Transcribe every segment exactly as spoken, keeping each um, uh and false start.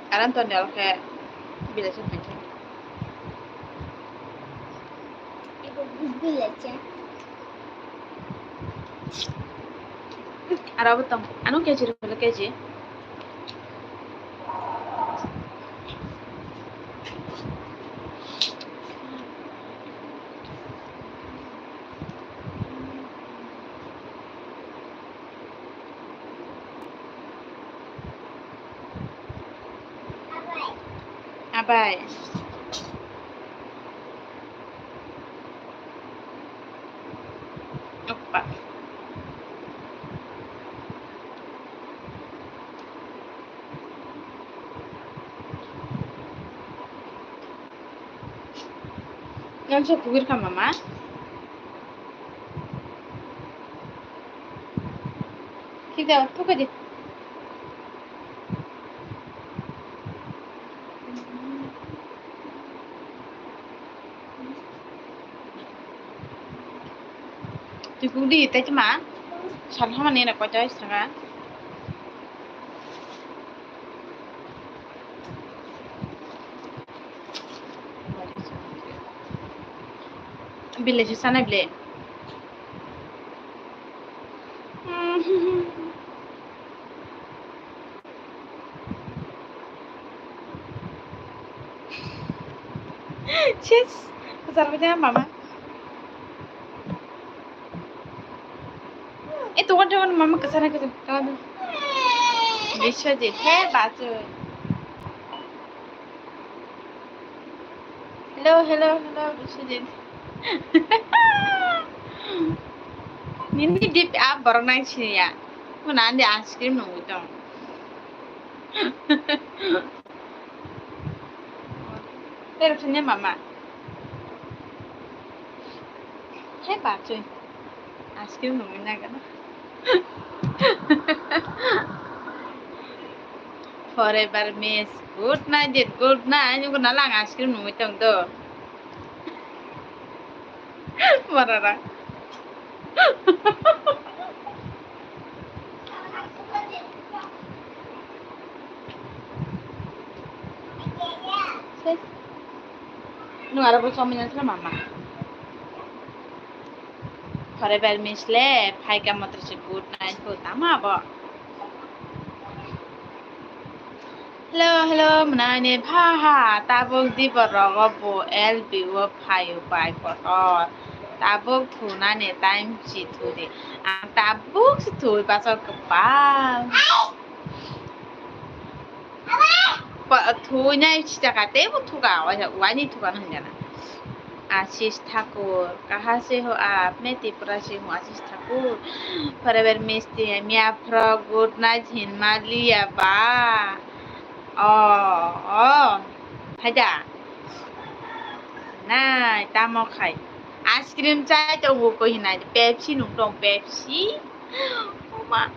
Karan toni alkhe bilaisa tongkhe. Aro bo tong, ano keji rwla keji. Abai. Opa. Yang sa kugir ka mama? Kita, buka di. Twi kuk di, tei tma? Sal hamani na koi tei saka. Bile si sana bile. Sis, kasar bida mama. Eh, tuan tuan mama kasar na kasar. Biswajit, he bachu. Hello, hello, hello, Biswajit. Nini dip app borok nang sini ya. Muna andi ice cream nungwi tong. Pero sini mama. He bachu. Ice cream nungwi nang gana. Forever miss. Good night, dear. Good night. Nungwi na lang ice cream nungwi tong do. Marara. Nung aro bo chomina sila mama. Forever miss le, phaika motor se good night ko tama bo. Hello, hello, mwnani bha ha, tabuk di borok o bo L B o phaio bai kotor. Tabuk thunani time si thudi. Ang tabuk si thui bachar kwpal. Pa-, thunai si jaka teibo thuka, waisa, waini thuka no hwnjana. Ashish Thakur, kaha se ho aap? Main Tripura se hoon, Ashish Thakur. Forever miss te, Mia Frog, good night, hinma liya ba. Oh, oh. Haida. Nai, tamo khai. Ice cream chai tongo ko hinai, Pepsi nung tong, Pepsi. Oma.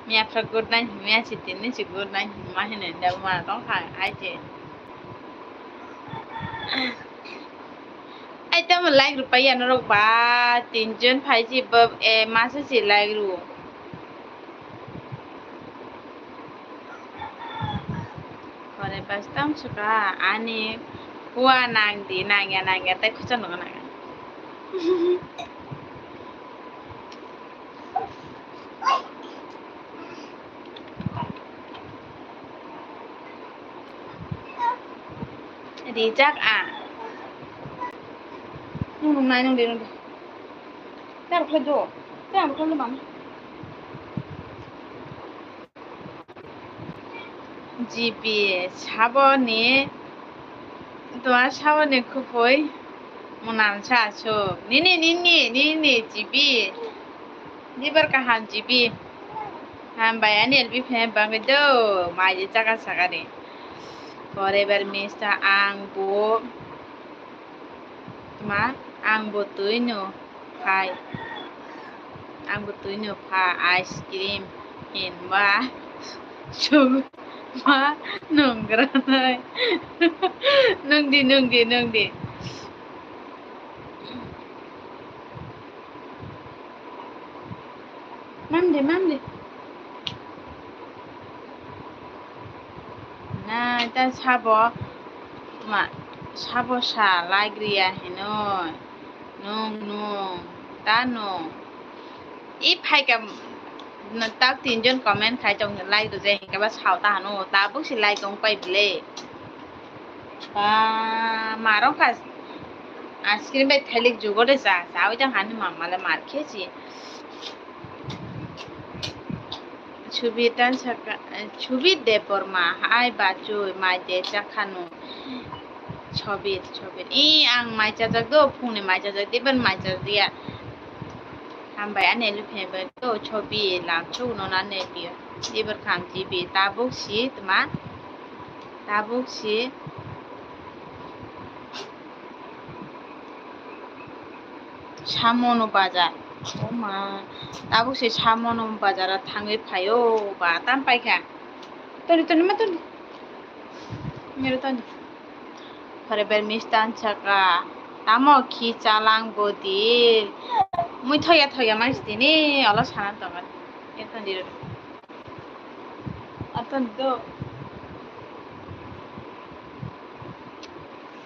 Mia Frog good night, Mia si tini si good night, ma hinai nda ma tong kha, ai je. Ai tamo like rupaya norok ba, tinjon phai si ba, eh, masa si like ru. Kore bas tam suka ani hua nang di, nang ya, nang ya, tai khusa nung nang. Rijak a. Nung nung nai nung di nung di. Tei ang khlai do. Tei ang khlai do mama. G B saboni, tua saboni khupui mwnam sa asuk. Nini, nini, nini G B. Dibar kaham G B. Hambai ani L B fan bagwi do. Mai je chaka sakani. Forever miss ta ang bo. Tma, ang bo twi no phai. Ang bo twi no pha ice cream hinba. Sug-, Ma, nungranai. Nungdi, nungdi, nungdi. Mandi, mandi. Na, ta sabo, ma, sabo sa like riya hinoi. Nung, nung, ta nung. I phaika, na, tak tinjon comment khai tong like rwjai hinkhe ba sao ta hano, tabuk si like wng pai bwle. Ba, marok ka ice cream bai thailik jugo de cha, chawi tang hani mama le mar khe si. Subi tan saka, Subi Debbarma, hai bachoi, mai de chakhano. Sobit, sobit. I, ang mai chajak do, phungni mai chajak, diban mai chajak dia. Hambai ani lu phembai do, Sobi, lam chuk no na ne bi. Dibar kham ji bi, tabuk si, tma. Tabuk si. Samono bazar. O ma, tabuk se Samono bazar o thangwi phaio ba tam paikha. Toni, toni, ma toni. Mero toni. Pore ber mistan saka. Tamo khi chalang bodi. Mui thoya thoya mansi tini olo sana tongo. Eto diro. Ato do.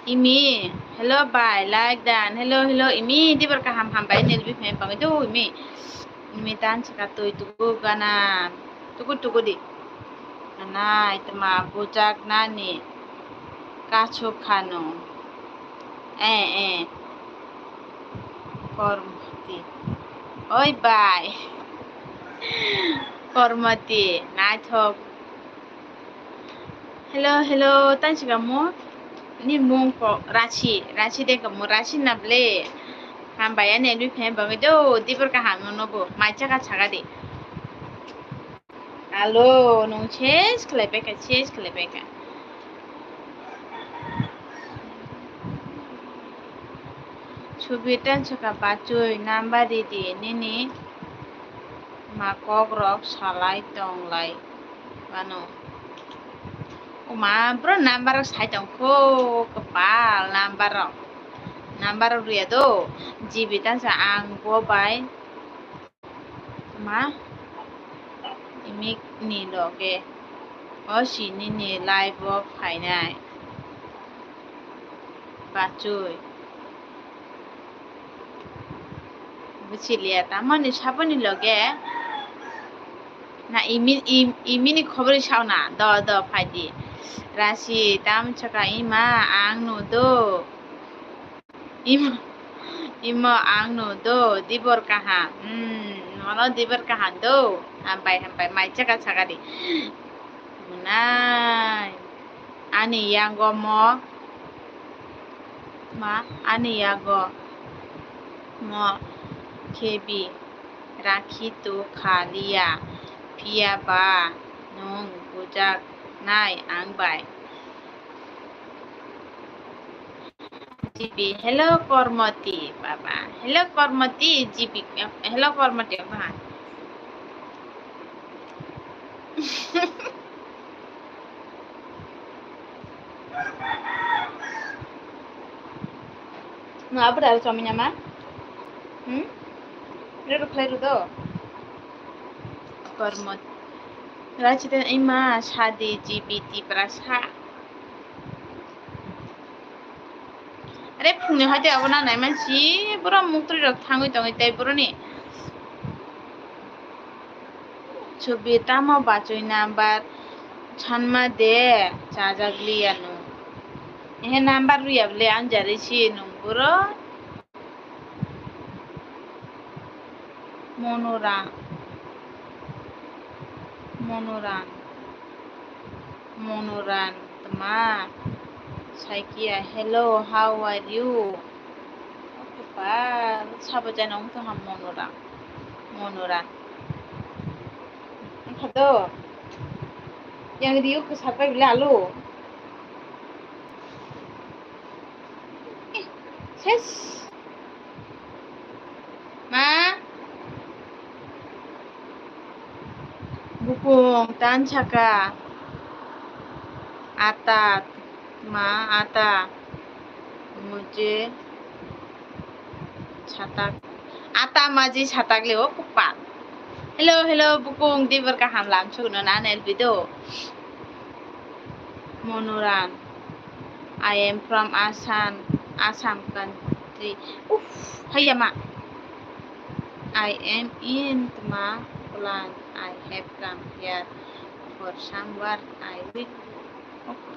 Imi, hello bai, like dan, hello, hello, imi, dibar kaham hambai, nil bihmai bangwi do, imi, imi dan saka twi tugu gana, tugu tugu di, gana, itma bujak nani, kasu khano, eh, eh, Kormoti, oi bai, Kormoti, naithok. Hello, hello, tang si kamo? Ni mung ko Rasi, Rasi de kamo, Rasi na ble. Hambai ani lui phe bangwi do, dibor kaham no bo, mai chaka chaka de. Alo, nung ses khlai peka, ses khlai peka. Subitan saka bachoi number ridi nini ma kok rok salai tonglai mano. Oma bro number rok sai tongkho kwpal number rok. Number rok riya do. Jibitan sa ang bo bai. Ma, imik ni loge o sini ni live o phainai. Bachoi. Buchiliya, tamoni saboni loge. Na imi, im-, imini khobori sauna. Do, do, phaidi. Rasi, tam chaka ima, ang no do. Imo, imo ang no do, dibor kaham. Hmm, nono dibor kaham do. Hambai, hambai, mai chaka chaka di. Nai, ani yago mo, ma, ani yago mo, kebi, rakhi to khaliya, phiya ba, nung bujak nai ang bai. G B, hello Kormoti, baba. Hello Kormoti, G B, hello Kormoti, baba. No, abra chomina ma? Hmm? Rero khlai ro do. Kormoti. Rachita ima sadi G B T prasa. Are phungni hati abo na nai mansi, boro muktri rok thangwi tongwi tei boroni. Subi tamo bachoi number sanma de chajak liya no. Ehe number riya bole anjari si nung boro. Monoram. Monoram. Monoram tma. Saikia, hello, how are you? Oke pa, sabo jana wngtong ha Monoram. Monoram. Wngkha do. Yang riyo kwsa pai bile alo. Ses. Ma? Bukung tan saka. Ata, ma, ata, muje, satak. Ata maji satak le o kupa. Hello, hello, bukung, dibar kaham lam suno na nel bido. Monoran. I am from Assam, Assam country. Uff, hayama. I am in Tma clan. I have come here for some work. I will.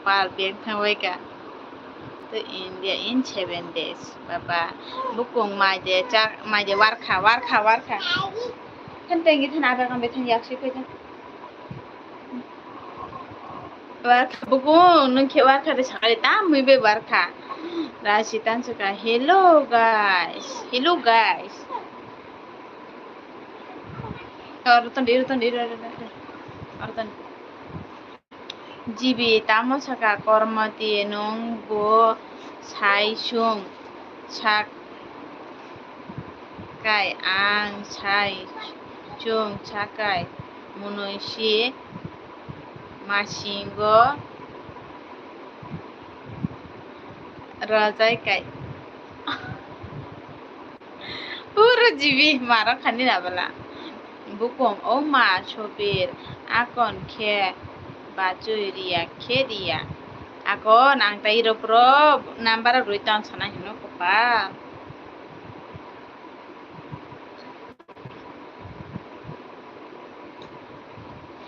Pal beng thangbai ka. To India in seven days. Baba, bukung mai de chak, mai de warkha, warkha, warkha. Kan tengi than aga kan bethan yak si koi. Warkha bukung, nung khe warkha de sakali ta mui be warkha. Rasi tan saka, "Hello guys, hello guys." Oro ton di, oro ton di, oro ton di, oro ton di. G B, tamo saka Kormoti, nung bo sai sung sak kai, ang sai sung sakai, munui si masingo rajai kai. Puro G B marok khani na bala. Bukung, o ma Sobir, akon khe bachoi riya khe riya. Akon ang tai iro puro number rwi ton sana hino kopa.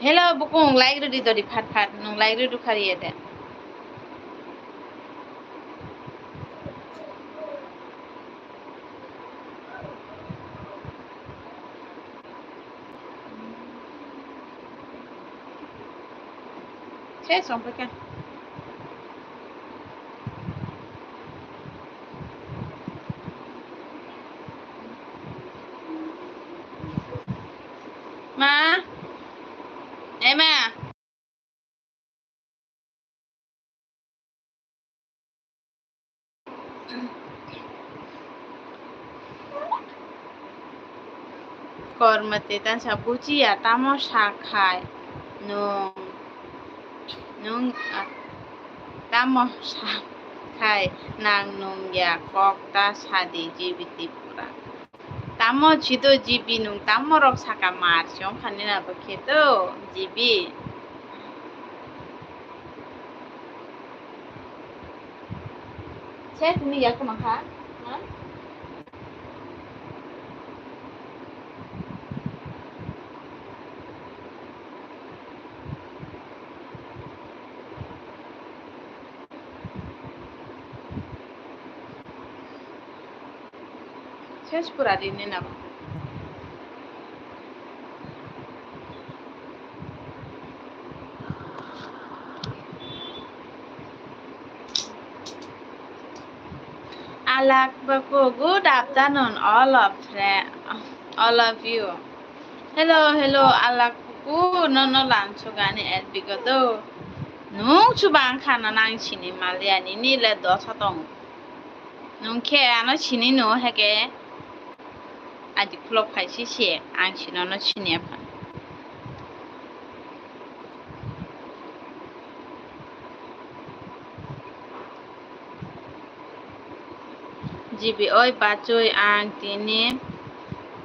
Hello, bukung, like rwdi dori phat phat, nung like rwdu khariye de. Ses, songpikha. Ma, eh, ma. Kormoti tansa buchiya tamo sakhai nung, nung, ah, tamo sakhai nang nungya kok ta sadi G B Tripura. Tamo chido G B nung tamo rok saka mar chong khani na bo khe to G B. Ses ni yak ma kha. Ha? Ses pura rini nabo. Alak baku, good afternoon, all of fri-, all of you. Hello, hello, alak baku, nono lansugani elbigo do. Nung chuba ang khana nang sini malia nini le dosa tong. Nung khe ano sini no heke adi khulok khai si se ang sini no sini apa. G B oi bachoi ang tini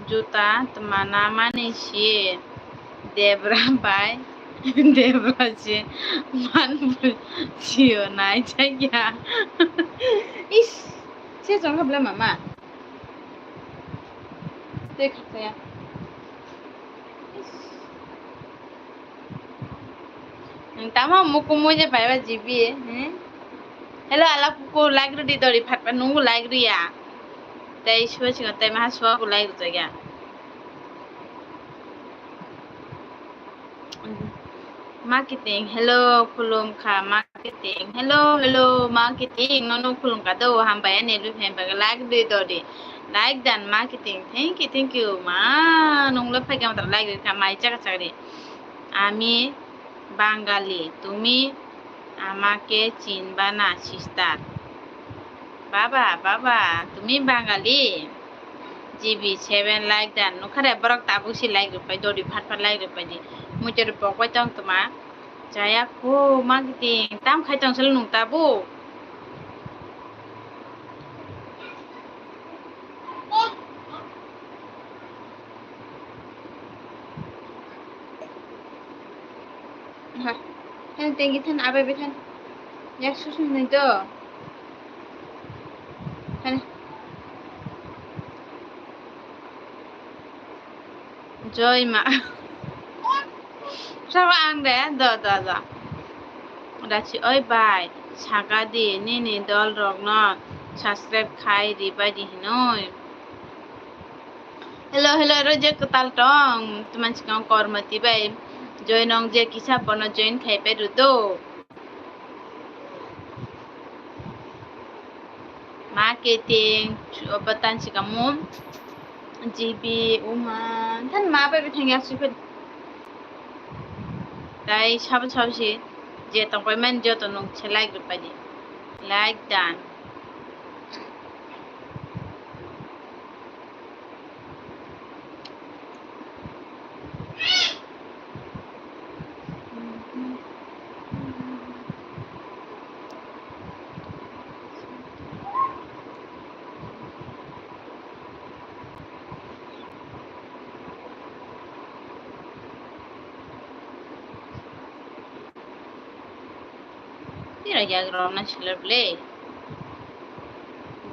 juta tmana mani si Debra bai Debra si man sio nai chaya. Is, se jong habla mama. Te khataya. Is. Tamo muku muje paiba G B, hmm? Hello, alak puku, like rwdi dori phat phat nungu like rwya. Tei suwa singo tei maha suwa bo like rwjakya. Ma kiting, hello, khulum kha, ma kiting, hello, hello, ma kiting, nono khulum kha do, hambai ani rwi phaima bagwi like rwdi dori. Like dan ma kiting, thank you, thank you, ma, nunglo phaikha matra like rwkha, mai chaka chakri. Ami Bangali, তুমি আমাকে চিনবা না, sister. বাবা, বাবা, তুমি বাঙালি? G B seven like dan. Nukhare borok tabuk si like rwpai, dori phat phat like rwpai di. Muitor pok bai tong toma. Chaya kho, ma kiting, tam khai tong salo nung tabuk. Ha, than tengki than abai bai than. Yak susung nai to. Than. Joy ma. Sabo ang de, do, do, do. Dachi, oi bai, saka di, nini dol rokno subscribe khai ri bai di hinoi. Hello, hello, ro je kwtal tong, tuman sikang Kormoti bai, join ong je kisa bono join khai pai ru do. Ma keting, obo tan sikamo, G B, uma, than ma bai bithang ya sui pai. Tai sabo sabo si, je tong pai man joto nung se like ri pai di, like dan. Tira yagrok na sila ble.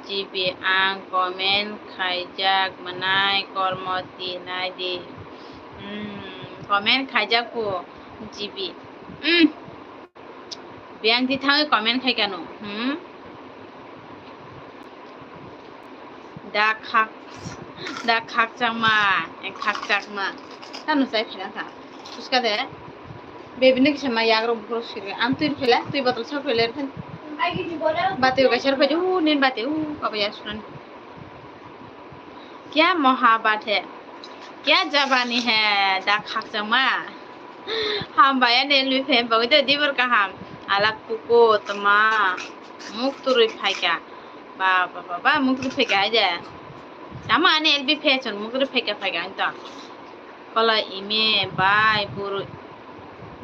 G B ang comment khaijak manai Kormoti nai di. Hmm, comment khaijak ko G B. Hmm. Biyang di thangwi comment khai kano. Hmm. Da khak, da khakchangma, eh, khakchangma. Tamo chai phela kha. Suska de. Baby ni kisa ma yagrok bukrok sirwi. Ang twi phela, twi botol sok phela phen. Bati o kaisa phai u, nin bati u, kaba ya sunan. Kya mohabbat hai? Kya jawani hai? Da khakchangma. Hambai ani L B fan bagwi de dibor kaham. Alak kuku tma. Muk turui phaika. Ba, ba, ba, ba, muk turui phaika aja. Tamo ani L B fan chon muk turui phaika, phaika ang to. Kola ime bai buru,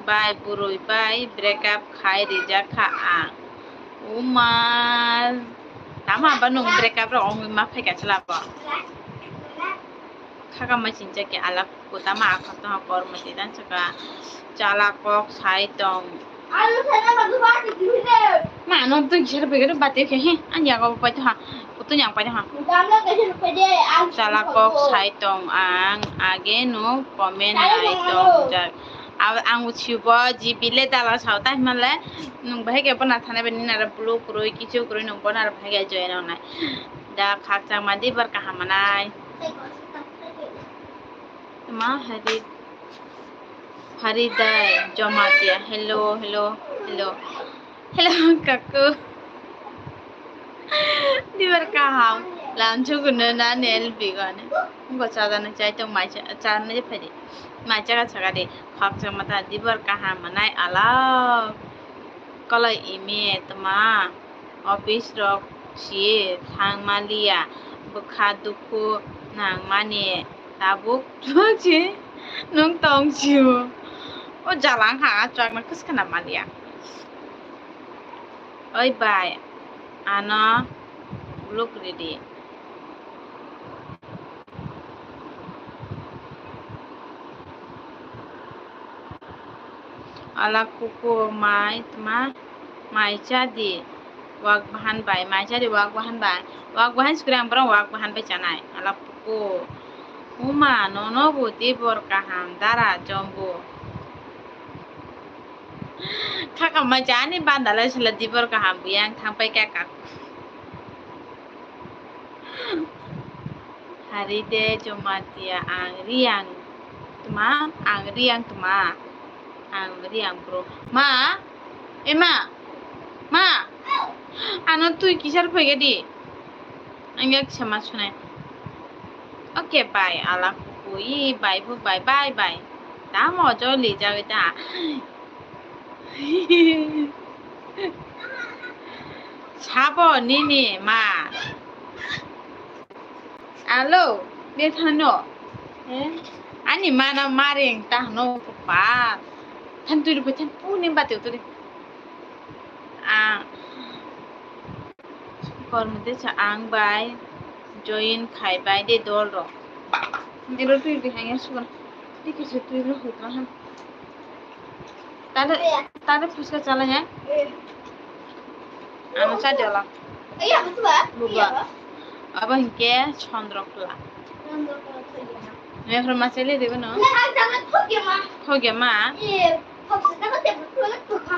bai burui bai break up khai rijak kha ang. Uma, tamo abo nwng break up rok wngwi ma phaika chwla bo? Khaka ma chincha khe alak kutama akhak tongkha Kormoti dan saka chala kok sai tong. Ma, ano twi kisa rw phaikhe bati khe, he, ani yago bo paitha, kutui yang paitha. Chala kok sai tong ang, age no comment nai tong jak. Ang uchibo G B le dala sao tai himale, nung bahai khe bona thana bini nara blue kwrwi, kichu kwrwi nung bona bahai khe join nai. Da khakchangma di bar kaham manai. Ma hari. Haridai Jomatia, hello, hello, hello. Hello, kaku. Dibar kaham. Lamchu guna na nel bigone. Ngo chada na chai tong mai cha, chada na phadi. Mai chaga chaga de. Khak chama ta dibar kaham manai ala. Kalai imi tma. Office rok si thang maliya, bwkha dukhu nang mani tabuk si nwng tong sio. O jala wngkha, ah, chwkno kwswkhe na maliya. Oi bai, ano look ridi. Ala kuku mai tma mai cha di wak bahan bai, mai cha di wak bahan bai, wak bahan sikre ang borok wak bahan bai chanai ala kuku. Uma nono bo tibor kaham dara jombo. Khaka mai cha ani bandalai sila tibor kaham buyang thang pai kaka. Hari de Jomatia ang Riang tma, ang Riang tma, ang Riang bro. Ma, e ma, ma, ano twi kisar phaikhe di. Ang yak sama sunai. Okay, bye. Ala kuku, i bye, bu bye, bye, bye. Tamo joli jawi ta. Sabo nini ma. Alo, de thano. Eh? Ani mana maring tahno pa. Than twi rwbai than puni bati twi. A kormo de cha ang bai join khai bai de dol rok. Dilo twi rwbai hanya sugan. Dikhe se twi rwbai hutna han. Tale, tale phuska chala ya. Ano cha jala. Buba. Abo hinkhe Chandrakala. Mephra ma chele debo no. Thoge ma.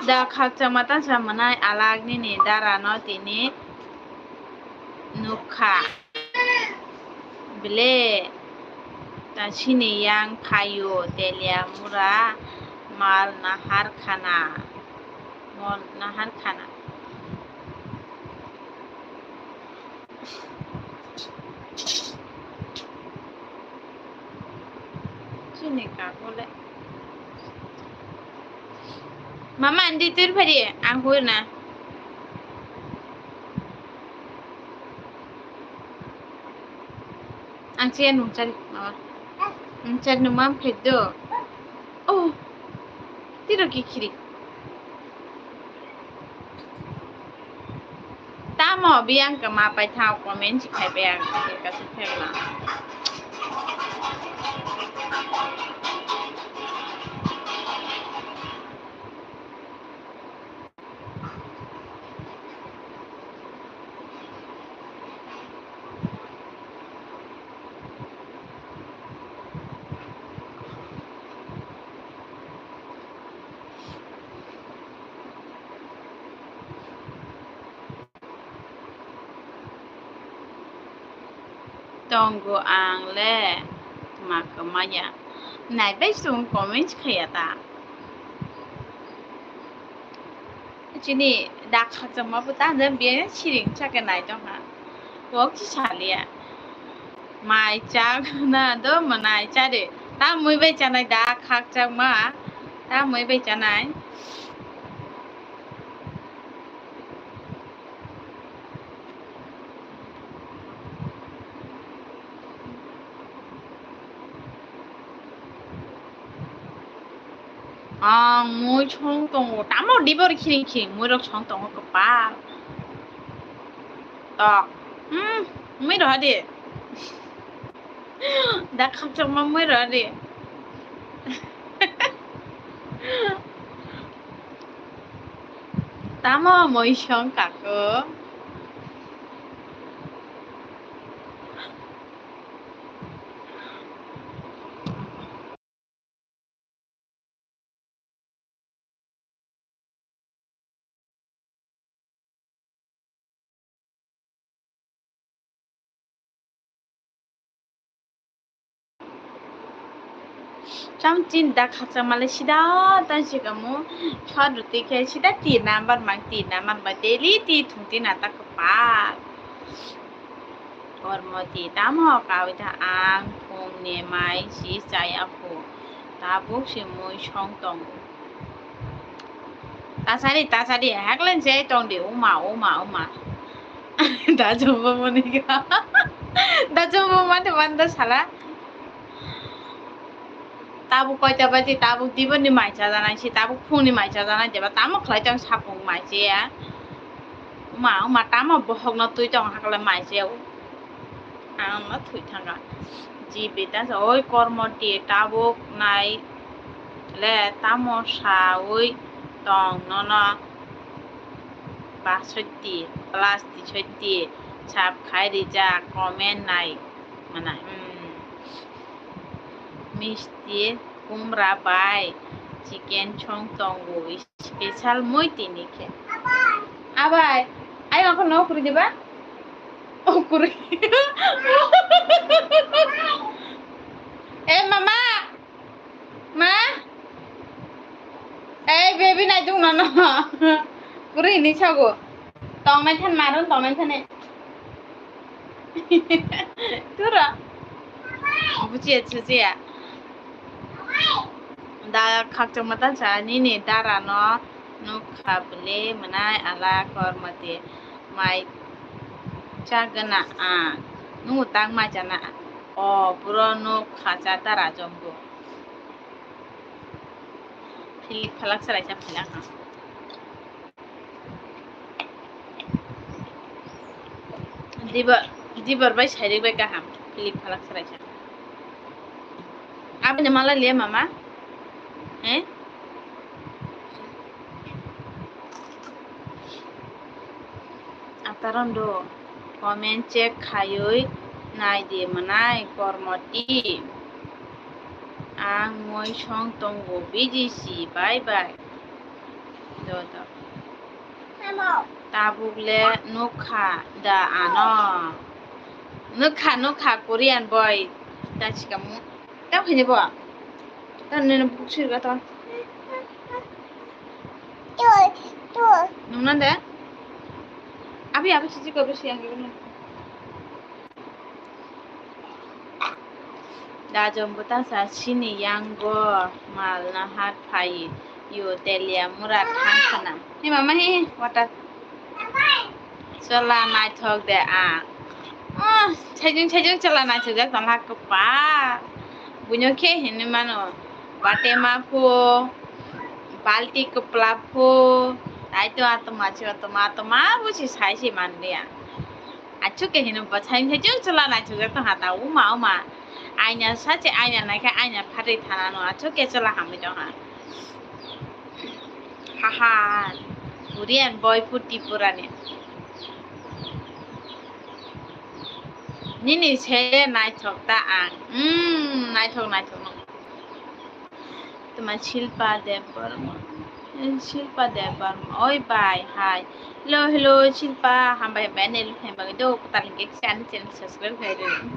Da khakchangma ta sa mwnai alak nini dara no tini nukha. Bele ta chini yang phaio Teliamura mal nahar khana. Mal nahar khana. Chini kakole. Mama, andi tur phari, ang hur na. Ang siya nungchari, mama. Nungchari nungmam pheddo. Oh, tiro kikhiri. Tamo biyang kama paithao comment si khai biyang kasi phema. Tongo ang le ma kwmaya. Naibai chwng comment khaya ta. Chini da khakchangma bo ta, da biya siring chakhe nai tongkha. Kok si saliya. Mai chak na do mwnai chade. Ta mui bai chanai da khakchangma. Ta mui bai chanai. Ang mui song tongo. Tamo dibor khiring khiring mui rok song tongo kwpal. Tok. Hmm, mui roha de. Da khakchangma mui roha de. Tamo mui song kako. Cham chin da khakchangma le sida ta si kamo short rwtwi khe sida tin number mang tin number ba daily ti thung tin na ta kwpal. Kormo ti tamo kawi ta ang phung ni mai si chaya phu tabuk si mui song tongo. Tasari, tasari, haklen se tong di, uma, uma, uma. Da jumbo mani ga. Da jumbo mani manda sala. Tabuk koita baji, tabuk dibor ni mai chajanai si, tabuk phung ni mai chajanai, jeba tamo khlai tong sapung mai se ya. Uma, uma, tamo bohok no twi tong hakle mai se ya. Ang no thwi thanga. Ji beta sa, oi kormo ti tabuk nai le tamo sawi tong nono ba sotti plus di sotti sab khai rijak comment nai mana, hmm. Misti kumra bai chicken song tongo special moi tini khe. Abai, ayo ako no kuri diba? Oh, kuri. Eh, mama. Ma? Eh, baby, nai dung nono. Kuri ni sago. Tong nai than maron, tong nai than e. Tura. Buchiya, chuchiya. Da khakchangma ta cha nini dara no nukha bwle mwnai ala kormo ti mai chagwna a nungo tak mai chana o buro nukha cha dara jombo. Philip phalak chwraisa phalak ha. Dibor, dibor bai sairik bai kaham, Philip phalak chwraisa. Aboni mala liya mama? Eh? Atarondo comment check khaiwi nai di mwnai kormoti. Ang mui song tongo B G C, bye bye. Do do. Tabuk le nukha da ano. Nukha, nukha, Korean boy. Da chikamu. Tamo khaini bo. Tamo nini buk sirga to. Nungna de? Abi, abi, sisi ko bisi yang gini. Dajom bwtasa sini yango mal nahat phai yo telia mura thang khna. Ni mama hi water. Chola naithok de a. Ah, chajung chajung chola naithok jak tong hak kapa. Bunyo khe hinwi mano. Bate ma phu, balti kwpla phu, tai to atoma chi atoma atoma bo si sai si manliya. Achuk ke hino bwsai hino chwla naithokjak tongha ta uma uma. Aina sachi aina naikhe aina phatwi thanano achuk ke chwla hamwi tongha. Haha, Korean boy phu Tripurani. Nini se naithok ta ang. Mm, naithok naithok no. Tuma Shilpa Debbarma. Eh, Shilpa Debbarma. Oi bai, hai. Hello, hello, Shilpa. Hambai, hambai, ani lukhaini bagwi do. Kwtal hwnkhe kisa ani channel subscribe khai rw.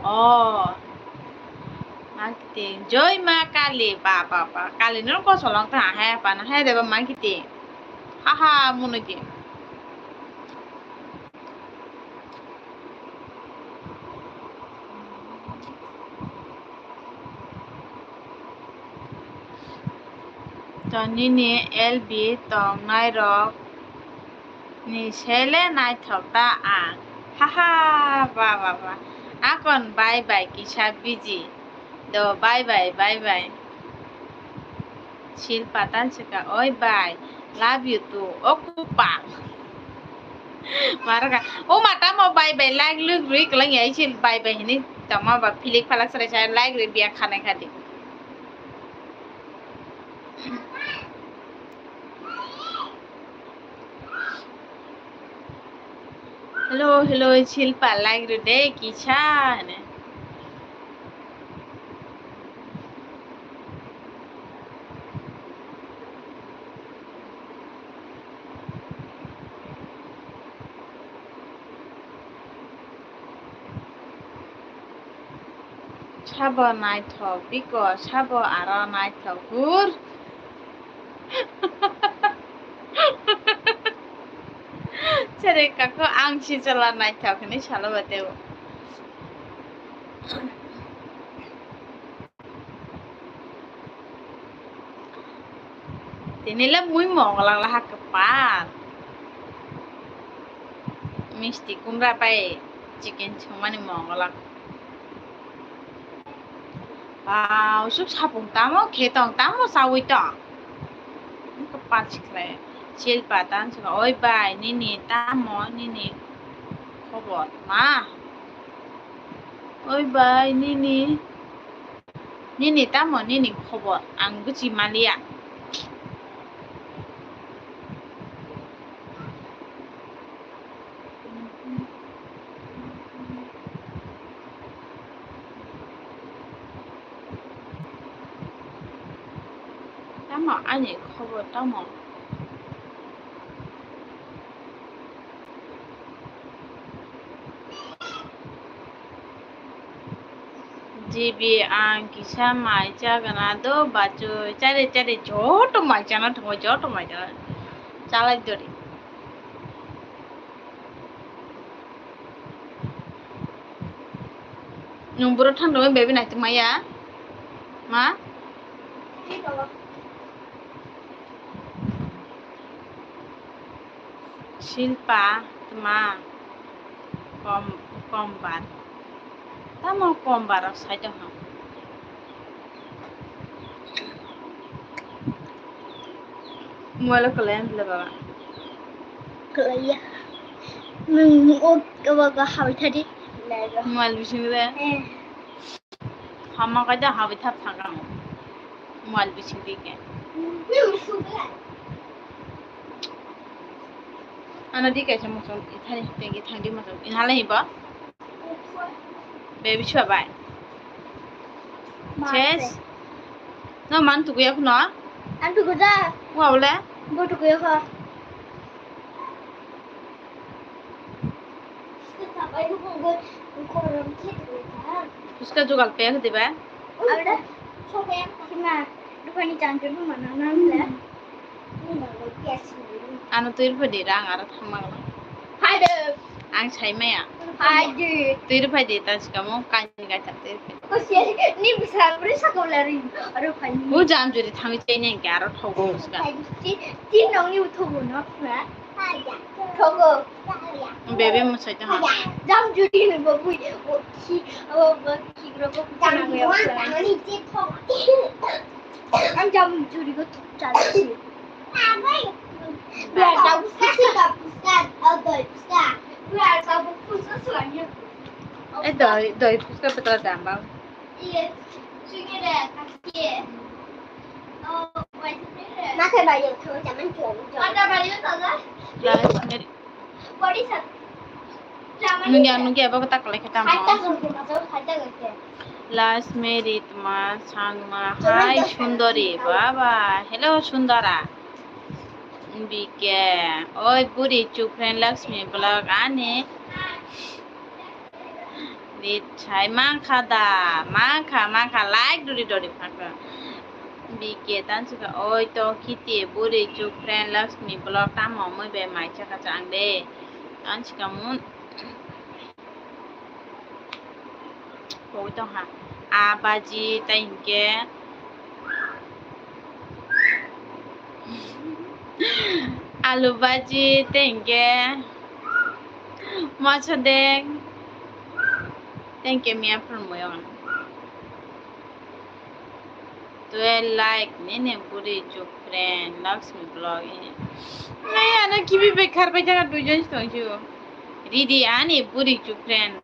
Oh. Marketing. Joy Ma Kali. Ba, ba, ba. Kali no kosolong ta. Hai, apa na. Hai, deba marketing. Haha, munuki. To nini L B tongnai rok ni sele naithok ta ang. Haha, ba, ba, ba. Akon bye bye kisa busy. Do bye bye, bye bye. Shilpa tan sika, oi bai, love you too. O kupak. Maraka. O ma tamo bye bye, like look rui kelang ya isil bye bye hini tamo ba philik phalak sarai sarai like rui biya khanai khadi. Hello, hello, Shilpa, like rw de, kisa hene. Sabo naithok biko, sabo aro naithok hur. Sere kako ang si chola naithok hinwi salo ba tebo. Tini le mui mongolak laha kwpal. Misti kumra bai chicken songmani mongolak. Wow, suk sapung tamo khe tong, tamo chawi tong. Kwpal sikhlai. Shilpa tan sika, oi bai, nini tamo, nini khobor ma? Oi bai, nini, nini tamo, nini khobor? Ang bwchi maliya. Tamo ani khobor tamo? G B ang kisa mai chagana do bachoi, chari chari joto mai chana thungo, joto mai chana chalai dori. Nung buro thang rwmani baby naitwk maya ma? Shilpa tma kom, kombar. Tamo kombar rok sai tongha. Mobile o kwlai ang bwle baba. Kwlaiya. Nwng o, o, o, habai thadi. Mobile bising de. Eh. Hama kai da habai thap thang ang. Mobile bising di ke. Ano di kaisa muchung ithani tengki thangdi muchung inhala hiba. Baby chua bai. Ses. No man tukuya kuno? Ang tuku da. Wa ule? Bo tukuya kho. Puska jugal pe khadi ba? Abda. Sima. Dukani jang pe mana nang le. Ano twi rw phai di, rang aro thangma rw. Phai de. Ang sai maya. Phai de. Twi rw phai di, ta sikamo kainwi kaitham twi rw phai di. Ko siya ni bwsa bwrwi sakao la ri. Aro phai ni. O jam juri thangwi chaini hwnkhe aro thogo bwska. Phai di. Ti, ti nongni uthogo no khna. Phai ya. Thogo. Phai ya. Bebe mwsai tong ha. Phai ya. Jam juri ni bo bui. O khi, o bo khi ro bo. Jam juri ni je thogo. Ang jam juri go chal si. Eh, doi, doi, puska petra damba. Last minute. Nungya, nungya, baba tak lekhe tamo. Last minute ma sangma hai Sundari, baba. Hello, Sundara. B K, oi buri chukren Lakshmi vlog ani. Rit sai mankha da, mankha, mankha, like duri duri phakha. B K tanchika, oi to khiti buri chukren Lakshmi vlog tamo mui bai mai chaka chang de. Tanchika mun. Koi tongkha. A baji tei hinkhe alu baji tei hinkhe moso dek tei hinkhe miya phurmui o. Twelve like nini buri chukren Lakshmi vlog ini. Nai ano kibi bekhar bai jaga duijon tongju. Ridi ani buri chukren.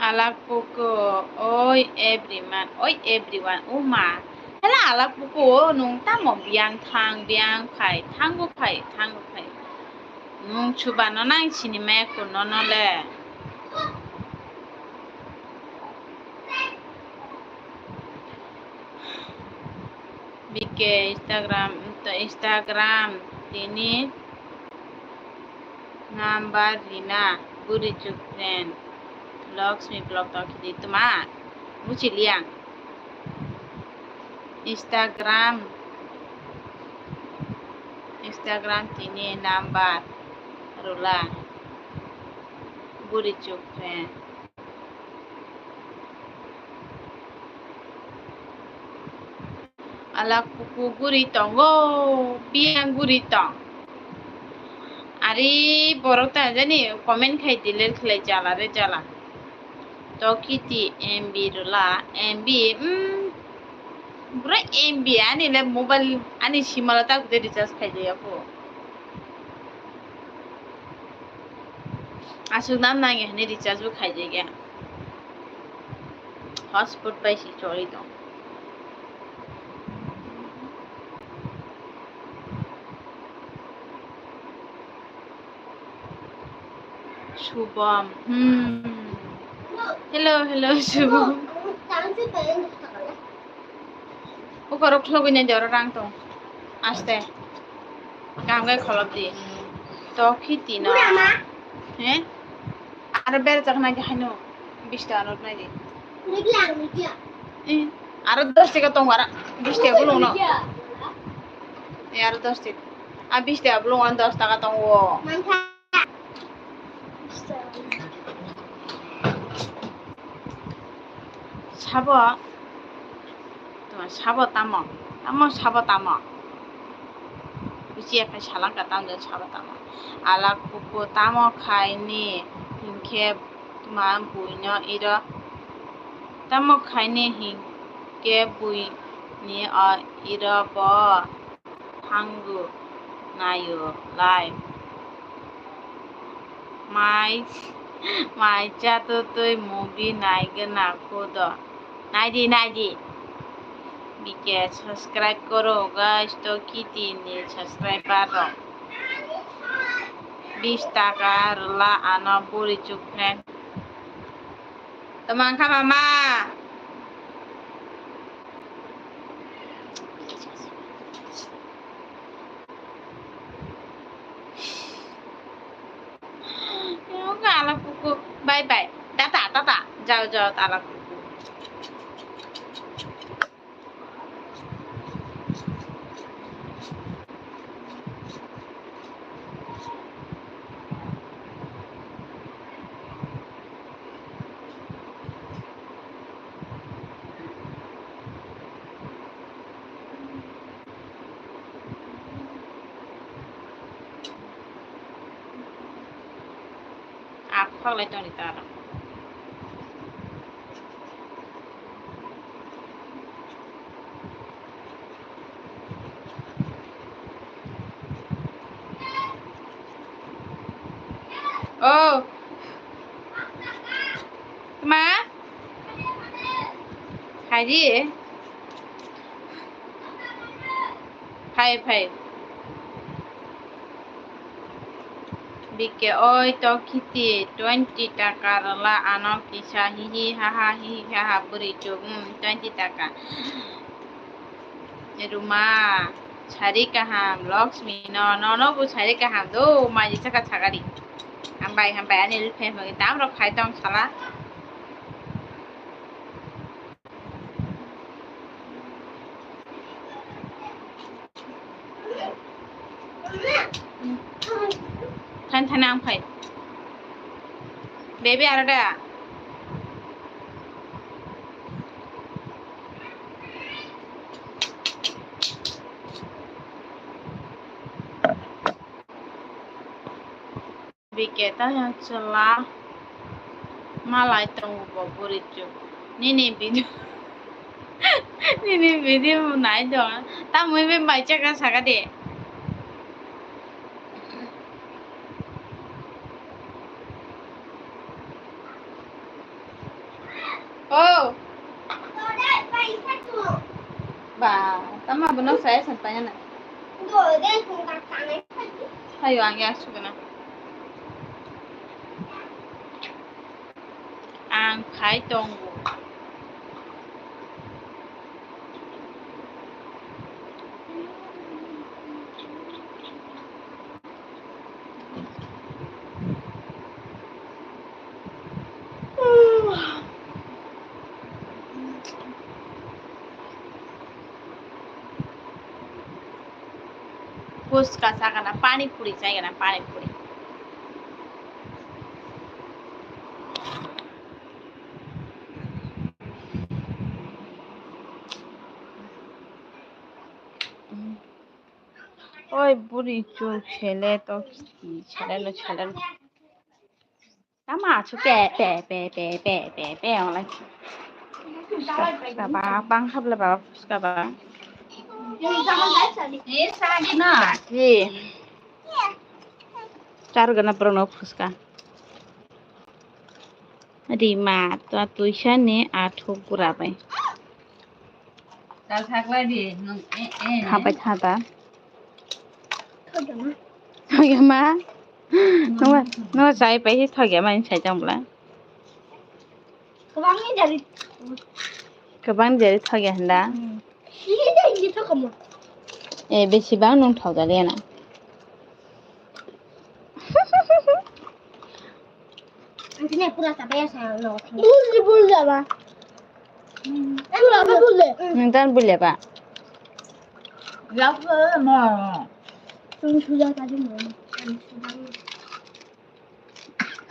Alak puku, oi everyone, oi everyone, uma. Hela alak puku, nung tamo biyang thang, biyang phai, thango phai, thango phai. Nung chubano nang sini maya kuno no le. B K Instagram, Instagram tini number rina buri chukren Lakshmi vlog to khidi tuma buchiliya. Instagram, Instagram tini number rula buri chukren. Alak puku guri tongo, biyang guri tong. Ari borok ta jani comment khai delete khlai jala re jala. Tokiti M B rula, M B, mm, bura M B ani le mobile ani simala ta gute recharge khai de yapo. Aswk nam nangya hwnwi recharge bo khaijak ya. Hotspot bai se choli tong. Shubham. Hmm. Hello, hello, Shubham. Ukoro khulugwi nai de, oro rang tong. Aste. Kaham khe kholop di. Tok hi tino. He? Aro berajak nai de haino. Bish taka note nai di. Eh, aro dos taka tongo, aro bish taka bolong no. Eh, aro dos taka. A bish taka bolong ano dos taka tongo. Sabo? Tuma sabo tamo? Tamo sabo tamo? Bisi yaphai salangkha tamjani sabo tamo? Ala kuku tamo khaini hinkhe tma buino iro? Tamo khaini hinkhe buini o iro bo thango naio lai? Mai, mai cha to twi movie nai gana kho do. Nai di, nai di. B K subscribe koro guys, to kiti ni subscriber rok. Bis taka rwla ano buri chuk friend. Tama wngkha mama. Bye bye. Tata, tata. Jao, jao, tala kuku. Aphak lai tongni taro. Oh. Ma? Haji? Phai, phai. B K oi to kiti twenty taka rwla ano kisa hihi haha hihi haha bwrwi chuk, hmm, twenty taka. Ruma, sari kaham, Lakshmi no, nono bo sari kaham do, mai saka sagari. Hambai, hambai, ani rifai magi dam rok khai tong sala. Than than ang phai. Baby aro da. B K ta yang chwla malai tongo bo bwrwi chuk. Nini video, nini video nai do. Tamoni bai mai chaka saka de. Oh. Ba, tama bono saya sampanya na. Hayo, ang ya sugana. Ang phai tongo. Puchka chagana, pani puri chaigana, pani puri. Oi buri chuk sele to kiti sele no sele no. Tama chu pe pe pe pe pe pe pe onglai. Puchka ba bang habla ba puchka ba. Ki. Char gana prono puchka. Rima to tuisa ni athuk gura bai. Khabai thada. Thogya ma. Nungwa, nungwa chai pai thogya ma sai tong bla. Kwbangni jari. Kwbang jari thogya handa. Eh, besi bang nung thogya le na. Ang tini pura sabai ya sayang lo. Bul bul jaba. Ang lo bul le. Nang tan bul le ba. Yak le ma. Tung sudah tadi mau.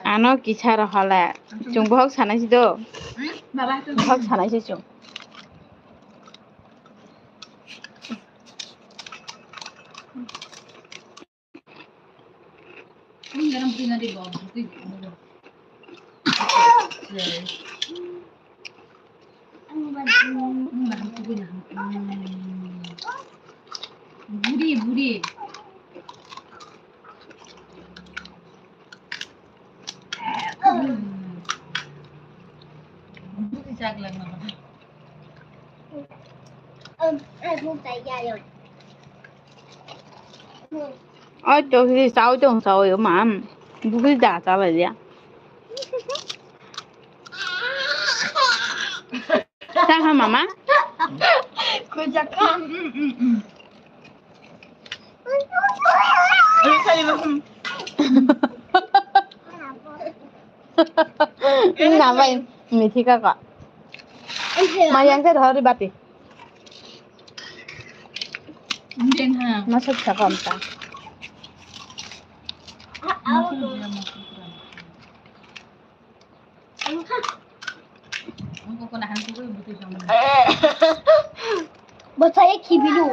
Ano kisa rohole. Chung bohok sanai si do. Baba tu. Bohok sanai si chung. Buri, buri. Buri chak lang na. Oi to, hi sao tong sao yo mam. Bugui da ta ba dia. Sa ha mama. Ko jak ka. Ina bai mithi ka ka. Mayang ke dhori bati. Din ha. Masuk sa kom ta. Bwsai khibilu.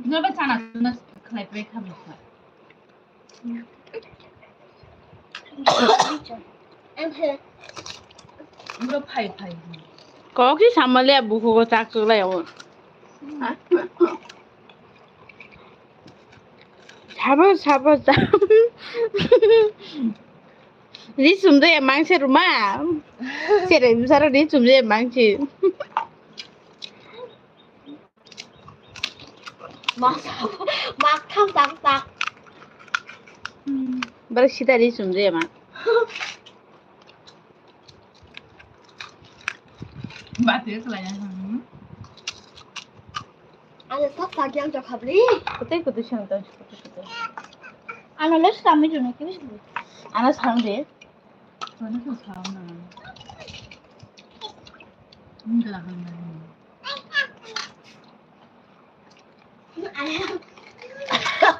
Noba chana chana khlai pre kha bwsa. Bro phai phai. Kok si samale buku ko chak chulai o. Sabo, sabo, sabo. Ri sumde mang se ruma. Sere bisara ri sumde mang se. Mak, mak tham tak tak. Bara sida ri sumde ma. Bati khlai ya. Ano sak sak yang jok habli. Kutai kutai sang tau kutai kutai. Ano les kami jone kibis. Ano sang de. Ano sang sang na. Ini dah kan.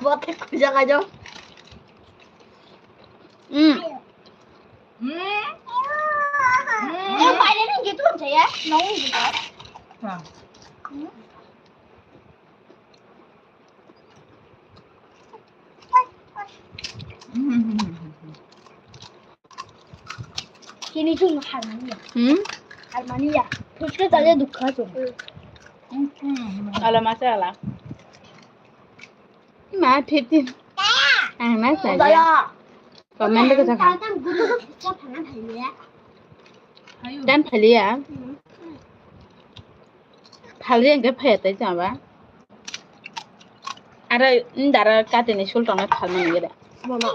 Bote kujak aja. Hmm. Hmm. Yang paling gitu aja ya, nong gitu. Nah. Hmm. Kini chung harmania. Hmm? Harmania. Puchka tale dukha chung. Ala masala. Ma fifteen. Ang na sa. Daya. Comment ko ta. Tang gudu ko pisa phana phaiya. Dan phaliya. Phalri ang khe phaiya tai chaba. Aro ndara katini sul tongnai phalmani gede. Mama.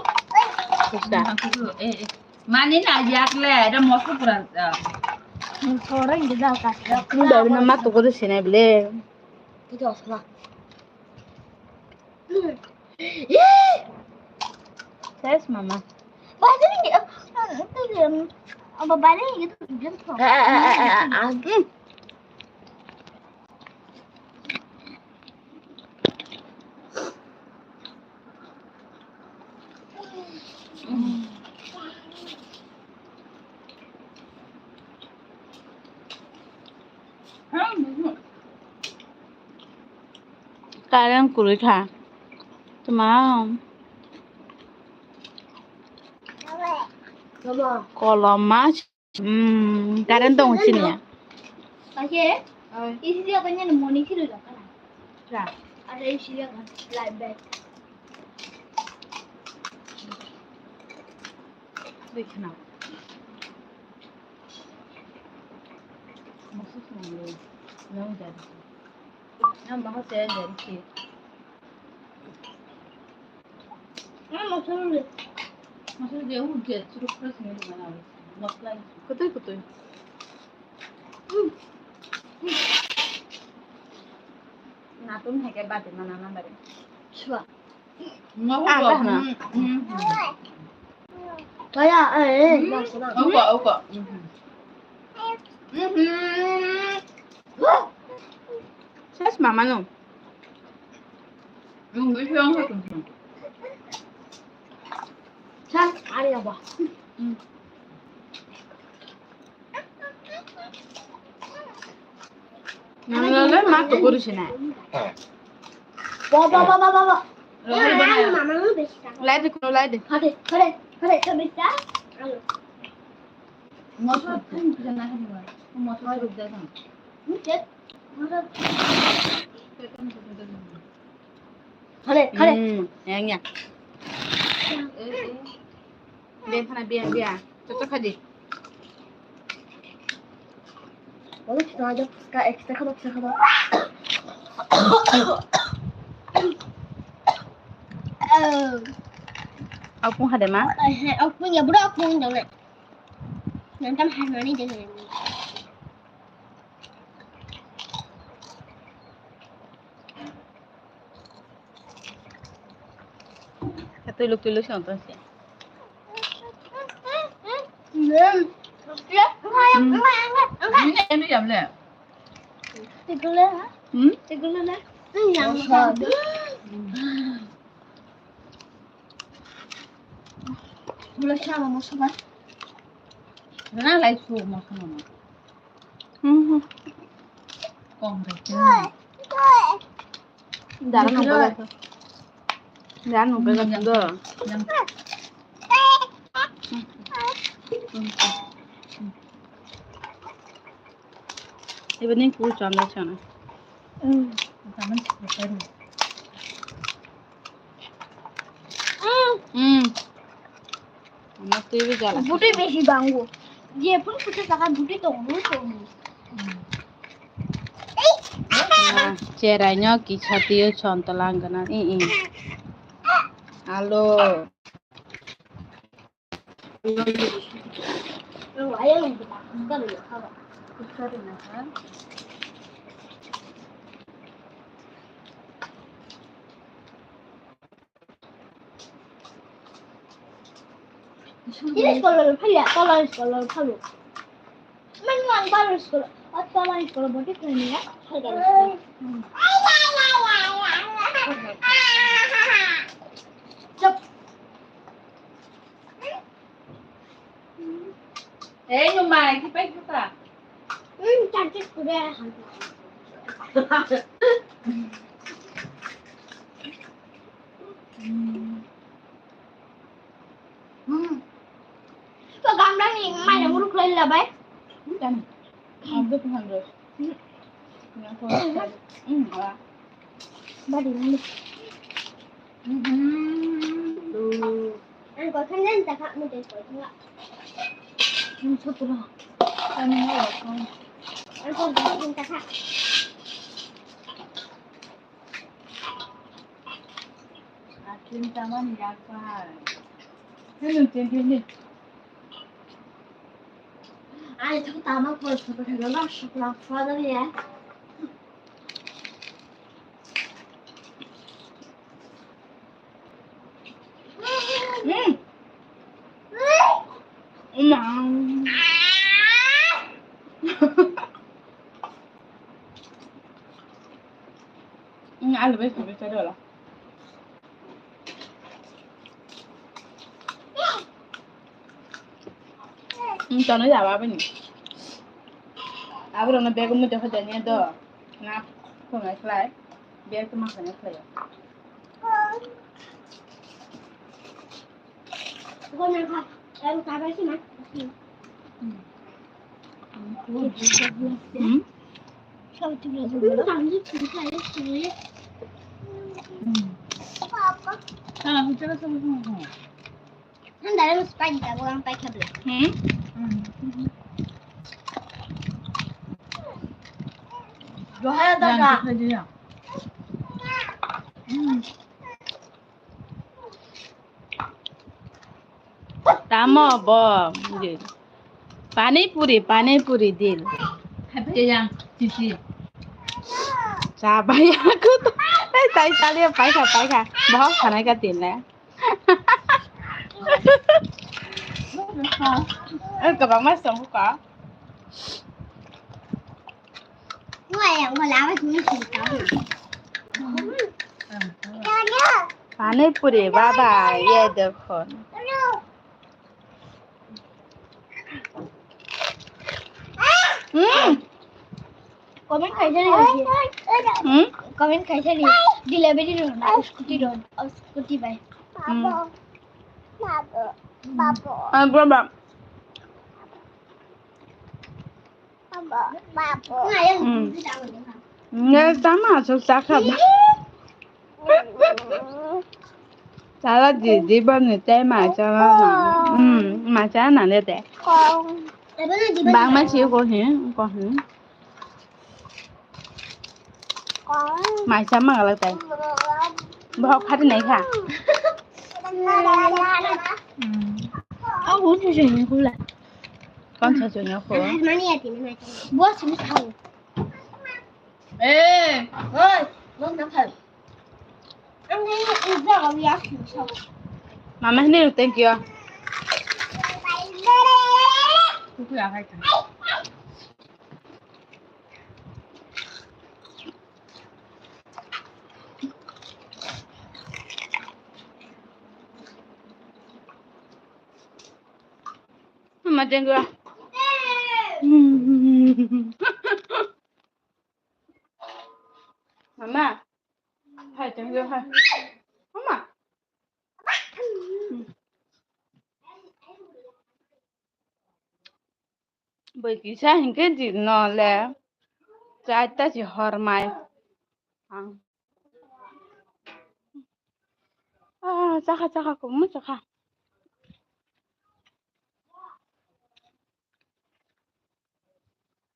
Kusta. Mani na yakle, ero moso pura. Sora inge jao ka. Ndara na matu ko sine bile. Kita osma. Ses mama. Bajari inge. Apa bajari inge tu. Current kwrwi kha. Tma? Koloma. Hmm, current dong sini ya? Oke. Isi dia kan yang moni kiri lah kan? Ya. Ada isi dia kan, light bulb. Dikh na. Maksud na lo, yang jadi. Yang bahas saya jadi sih. Kutui kutui. Natum hai ke bati mana na bari. Sua. Kaya, eh, eh, masuk na. Oka, oka. Ses mama no. Yung gusto yung sa tuntung. Sa, ari apa? Nang lele ma to guru sina. Ba, ba, ba, ba, ba, ba. Lai de, kuno lai de. Hade, hade, hade, hade, hade. Moso thang kisa na hani wa. Moso thang kisa na. Hade, hade. Hmm, yang ya. Biya phana biya, biya. Cocok kha di. Oğlum, işte, hadi, kıska, ekstra kadar, ekstra kadar. Apung hade ma? Apung ya, bro, apung dong. Nanti harmoni dengan. Tuluk tuluk song tong si. Hmm. Ini ini jam le. Tegule ha? Hmm? Tegule na? Yang. Gula sama mo sama. Rana lai su mo sama mo. Hmm. Kong re. Dara nungka gasa. Dara nungka gasa do. Ibo ning kul chanda chana. Hmm. Hmm. Ama twi bi jala. Buti besi bango. Je pun putu saka buti tong, buti tong. Ah, cherai no kisa tiyo chontolang gana. I, i. Alo. Ini sekolah lu phalia, sekolah sekolah lu phalu. Main uang baru sekolah, oh, sekolah sekolah berarti keren ya. Cep. Eh, yung mai, kita kita. Hmm, cantik sudah. Hmm. Hmm. To gamla ni mai na muruk lai la bai. Kan. Abdul Tuhan Ros. Hmm. Bari ni. Hmm. Ang ko kan dan tak mo dei ko. Hmm, sotro. Kami ni ko. Ang ko kan tak. Akin taman yakar. Hello, thank you. Ai, tak taman ko, ko, ko, ko, ko, ko, ya. Hmm. Uma. Ini alu bes bes ada lah. Hmm, tono ya, apa ni? Aku udah ngebek kamu jaga jadinya tuh. Nah, aku nggak selai. Biar tuh makannya selai. Hmm? Hmm? Tamo bo. Pani puri, pani puri din. Hapte yang, sisi. Sabai aku to. Eh, tai tali paikha, paikha. Bahok sanai ka din le. Eh, kabang mas song ka. Pani puri, baba, ye dekho. Hmm. Comment khai thani. Hmm? Comment khai thani. Delivery rw na, scooty rw, scooty bai. Hmm. Baba. Hmm. Nge tama so sakha. Sala di di ba ni te ma cha na. Hmm, ma cha na le te. Bang ma chi ko hin, ko hin. Mai cha ma la te. Bo kha di nai kha. Hmm. Ang hu chu chu ni khu la. Kon cha chu ni khu. Mani ya ti ni mai. Bo chu ni khau. Eh, oi, long na khau. Mama, hini thank you. Mama, thank you. Mama. Hai, thank you, hai. Mama. Bwkisa hinkhe di no le. Chaita si hor mai. Ang. Ah, chakha, chakha, kumu chakha.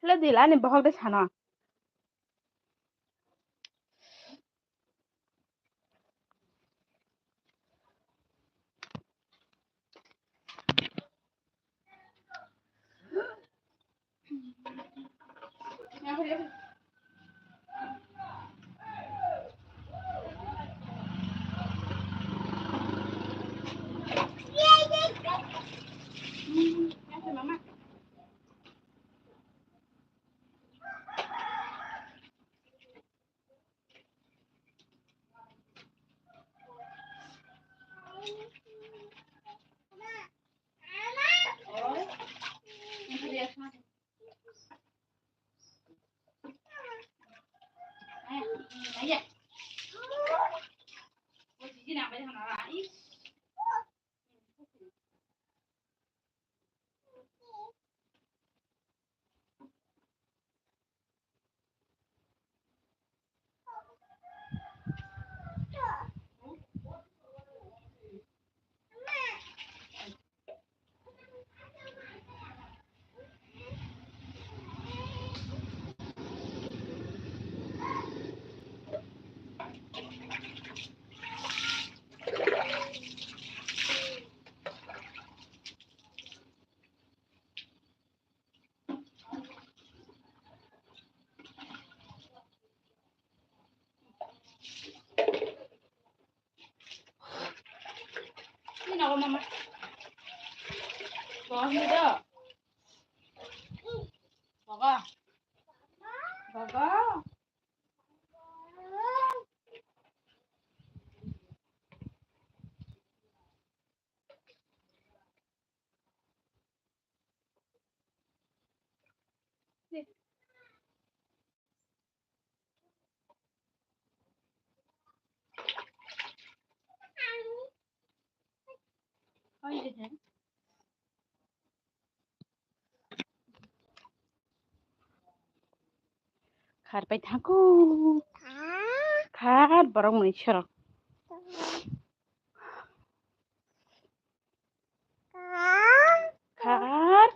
Hello, Dila, ani bohok de sana. Ini apa, Mama? Bawah ini dah. Bawah. Bawah. Khar pai thango. Khar borok mwnwi sero. Khar.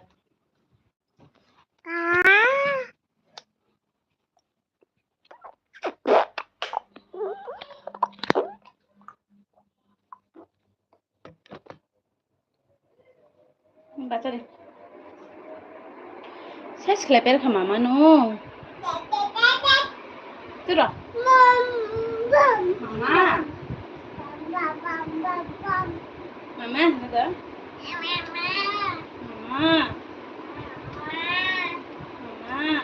Bacha de. Ses khlai per kha mama no. Turo. Mama. Mama, nada. Mama. Mama.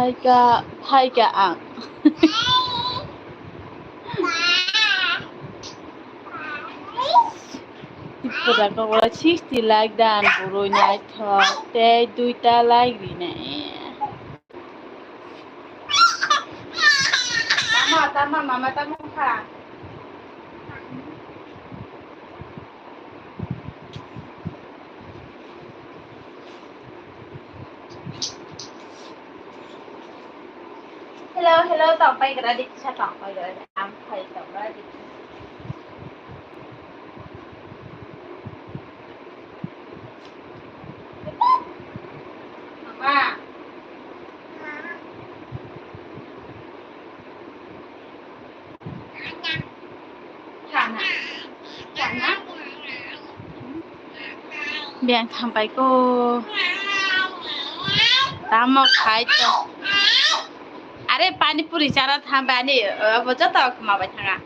Phaikha, phaikha ang. Tipura kok sixty like dan, boroi naithok tei duita like rinai. Tamo, tamo, mama, tamo kha. Hello, hello, tong pai gra di, kisa tong pai gra di, ang pai tong gra di. Mama. Biyang thampai ko. Tamo khai to. Are pani puri chara thambai ani, eh, bo joto khma bai thanga.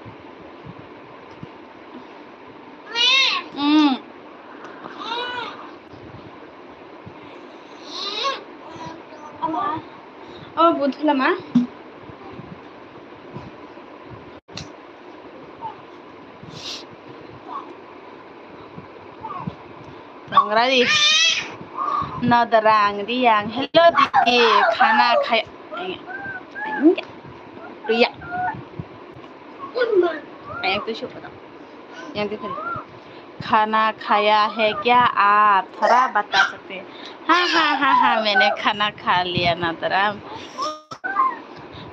Mm. Ama. Oh, bunthula ma. Tongradi. Nadrang Riyang. Hello, didi. Khana khai. Riya. Yang tu siapa? Yang tu kan. खाना खाया है क्या आप? थोड़ा बता सकते हैं। हाँ, हाँ, हाँ, हाँ, मैंने खाना खा लिया ना तेरा।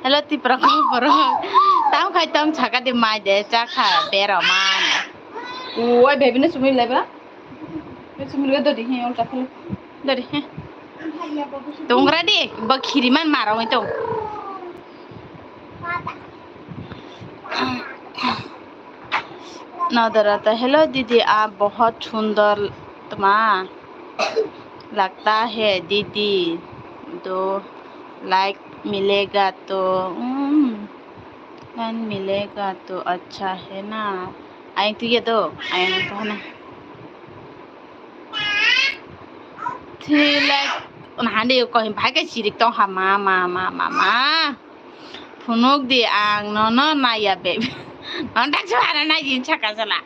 Hello, Tipra ko borok. Tamo khai tong chaka de mai de cha kha bero man. Oi, baby ne sumui leba. Ne sumui leba dodi he, ulta khalo. Dodi he. Tongra de, ba khiri man maro to. Nadarata, hello didi, aap bahut sundor tma lagta hai didi, do like milega to, mm, like milega to acha hai na. Ayang tu ye do, ayang tu hana. Thilai hande ko hin bhai ka chirik tong ha ma, ma, ma, ma, ma. Phunuk di ang nono naiya baby. Non tak suara nai jin chaka sala.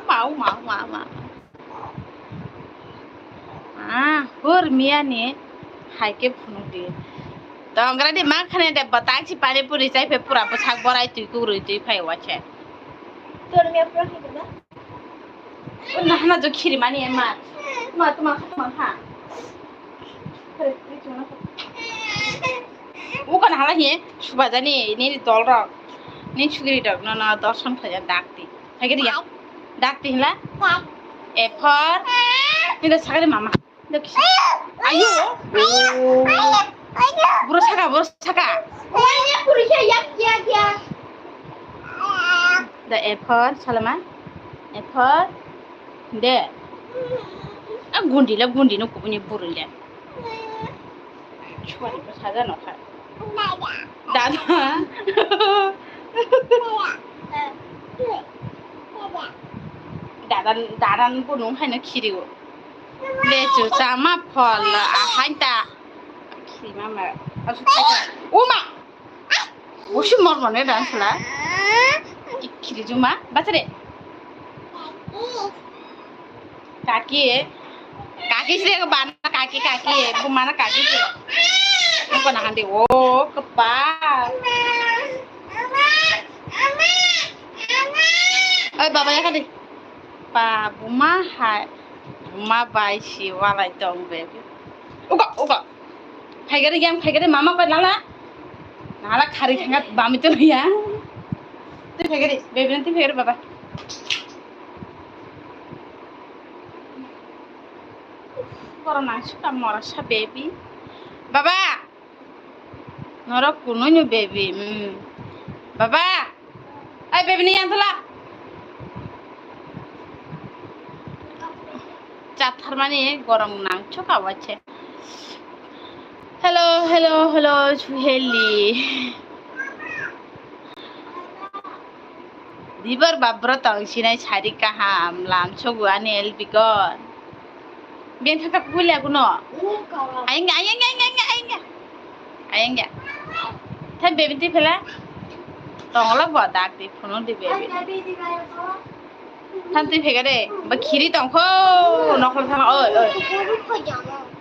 Mau, mau, mau, mau. Ah, hur miya ni hai ke phunuk di. Tongra di ma khane de batak si pani puri chai phe pura bwsak borai twi kugrwi twi phai wache. Tor miya pura khide na? O nahana jo khiri mani ema. Ma, tuma, tuma, ha. O kan hala hi, subajani, ni dol rok. Ni sugiri rok, no, no, dorson khaja dakti. Hagiri ya. Dakti hila. A for. Ni da sagari mama. Ayo. Bro saka, bro saka. The A for, Salama. A for. De. A gundi la gundi no kubuni burun de. Chuan ko saja no kha. Dada. Dada, dada bunung hai no khirigo. Lechu chama phol ahai ta. Khima ma. Asu ta. Uma. Bosi mor mone dan sala. Khiri juma. Bachare. Kaki. Kaki sre ko bana kaki kaki. Bu mana kaki sre. Ko na hande. O kepa. Oi baba ya kadi. Pa buma hai. Buma bai si walai tong be. Uga, uga. Phaigari yang phaigari mama bai lala. Nala khari thangat bami to ya. Tui phaigari, baby nanti phaigari baba. Boro nang suka mora sa baby. Baba. Norok kunui no baby. Hmm. Baba. Ai, baby ni yang tula. Chat harmani gorong nang chuka wache. Hello, hello, hello, Suheli. Dibar babro tong sinai sari kaham lam sogu ani elbikon. Beng thaka kulia kuno. Ayang, ayang, ayang, ayang, ayang. Ayang ya. Thai baby twi phela. Tongla bo dak di phunu di baby. Than twi phega de. Ba khiri tong kho. Nokol thang oi oi.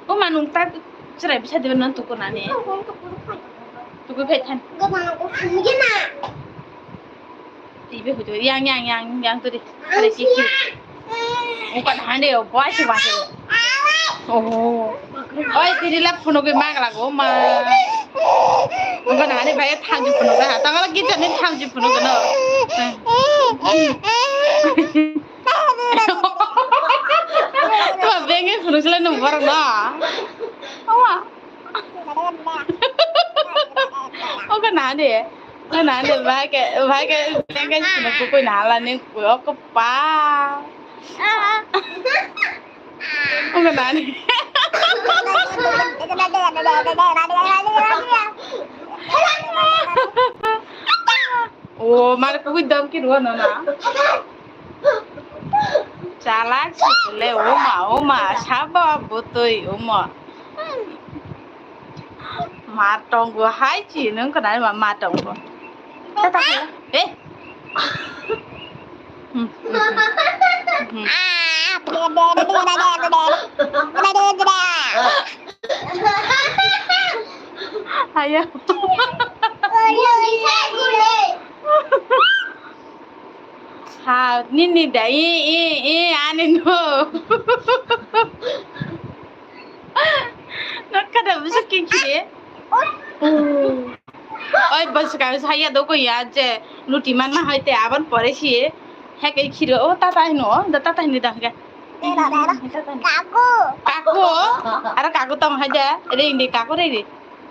O manung ta chwrai bisa diba nang tuku nani. Tuku phe than. Ibe hudu yang yang yang yang turi. Kare ki ki. Ungkot hande o boy si wase. Oh. Oi tiri la phunugwi magla go ma. Ungkot hande bai thamji phunugwi ha. Tangala ki jani thamji phunugwi no. Tuma bengi phunugwi sila nung borok no. Awa. Ungkot hande. Nana de, bahai ke, bahai ke, tengke sini kukui nala ni kuyo kepa. Ungkot nani. Oh, mari kukui dam ki ruwa nana. Chala chikle, oma, oma, saba butui, oma. Ma tongo hai chi nung kana ma, ma tongo. Tata kala. Eh. Hmm, hmm, hmm. Hmm. Ayo. Ha, nini da, i, i, i, ani no. Nokha da bisa kiki de. Oi, bwswk ang saya do ko ya je luti man ma hai te aban pore si. He ke khiro o tata hino, da tata hino da ga. Kaku. Kaku. Aro kaku tong hai de. Ring de kaku ring de.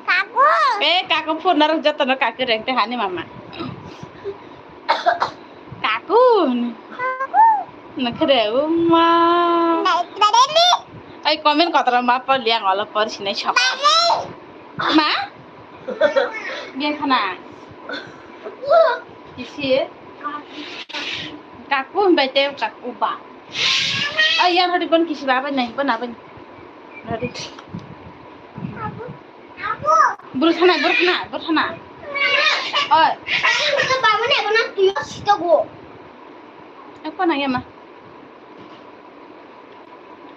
Kaku. Eh, kaku phone narok joto no kaku reng te hani mama. Kaku. Nakre uma. Ai comment kotora ma por liang olo por sinai sok. Ma? Biang khana. Isi. Kaku himbai te kaku ba. Ai yang hadi bon kisi ba bai nai bon abai. Hadi. Burkhana, burkhana, burkhana. Oi. Babu ne bona tuyo sito go. Ako na yama.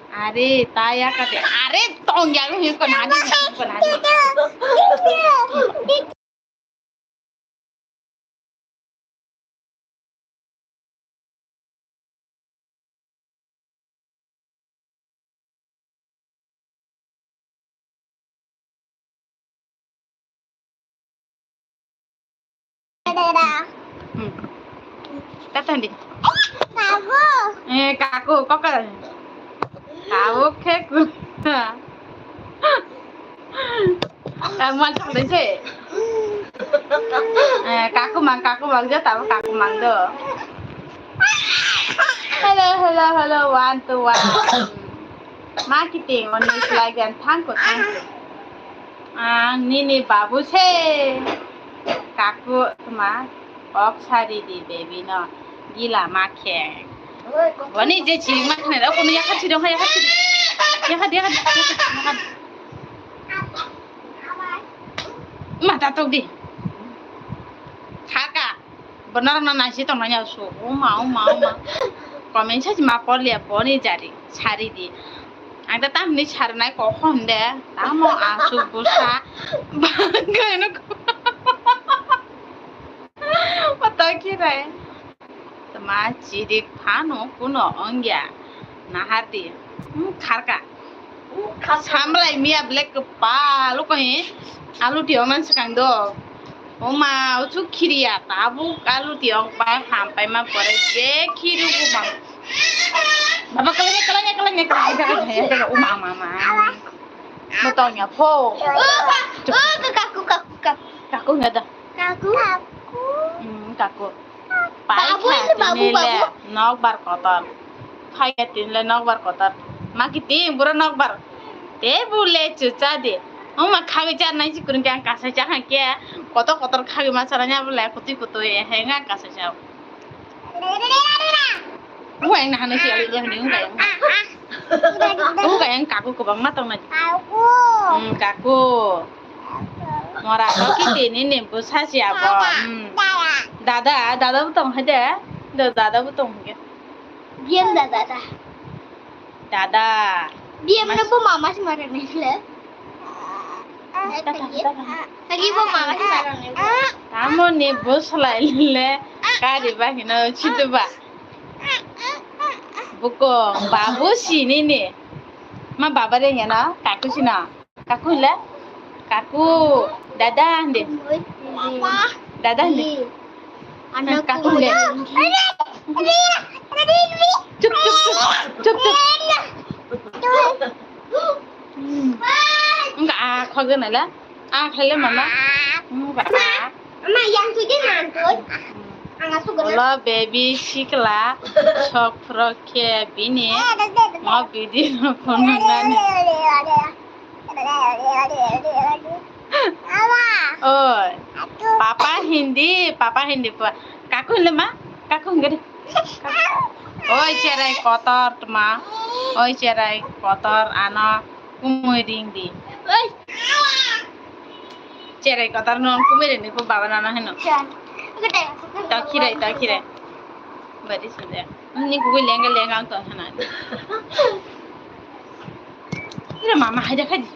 Are, ta ya ka de. Are, tong ya ko na de, ko na de. Hmm. Tata hindi. Kaku. Eh, kaku, kok ka? Kaku, keku. Kamu macam deh, sih. Eh, kaku mang, kaku mang, dia tahu kaku mang do. Hello, hello, hello, one, two, one. Ma kiting, on is like and thank you, thank you. Ang nini babu se. Kaku, tuma, kok sari di baby no. Gila ma khe. Wani je chiri ma khne da, kono yakha chiri, yakha chiri. Yakha, yakha, yakha. Ma ta tok di. Khaka. Bo norokno naisi tongnani aswk. Oma, oma, oma. Comment sachi ma porliya boni jari. Sari di. Ang ta tamni sarnai kok hwn de. Tamo aswk bwsa. Bangkano. Oto khirai. Tma chirik phano kuno ongya. Nahardi. Hmm, kharka. Samlai miya black kepal ko he. Alu tiyo man sekang do. Oma, uchu khiriya tabuk alu tiyo pai ham pai ma pore je khiru ko bang. Baba kalanya kalanya kalanya kalanya kalanya uma mama. Motongnya po. Kaku kaku kaku. Kaku nggak ada. Kaku. Hmm, kaku. Pai kha tini le nokbar kotor. Phai kha tini le nokbar kotor. Ma kiting buro nokbar. Te bule chucha de. Oma khawi char nai si kurung khe ang kasai cha kha khe. Kotor kotor khawi ma chara nya bule kutui kutui he nga kasai cha. Uga yang nahana si alu uga ni uga yang. Uga yang kaku kubang ma tong nai. Hmm, kaku. Mora to kiti nini bwsa si abo. Hmm. Dada, dada bo tong hai de. Do dada bo tong hai. Biyan dada da. Dada. Biyan no bo mama si mara ni le. Tagi bo mama si mara ni. Tamo ni bo salai le. Kari ba hino chitu ba. Buko babu si nini. Ma baba re ngena kaku si na. Kaku le? Kaku. Dada hande. Dada hande. Kaku le. Chup, chup, chup. Chup, chup. Hmm. Enggak, ah, kau gana lah. Ah, hello, mama. Enggak, ah. Mama, yang tu dia nantoi. Ang asuk gana. Hello, baby, sikla. Sok frok ke bini. Mo bidi no phone nani. Oi. Papa Hindi, Papa Hindi pa. Kaku le ma? Kaku gede. Oi, cherai kotor tma. Oi, cherai kotor ano kumui ring di. Oi. Cherai kotor no kumui ring di ko baba nana heno. Tau khirai, tau khirai. Bari sinde. Ni kugui lenga lenga ang tong hana. Ira mama haida khaji.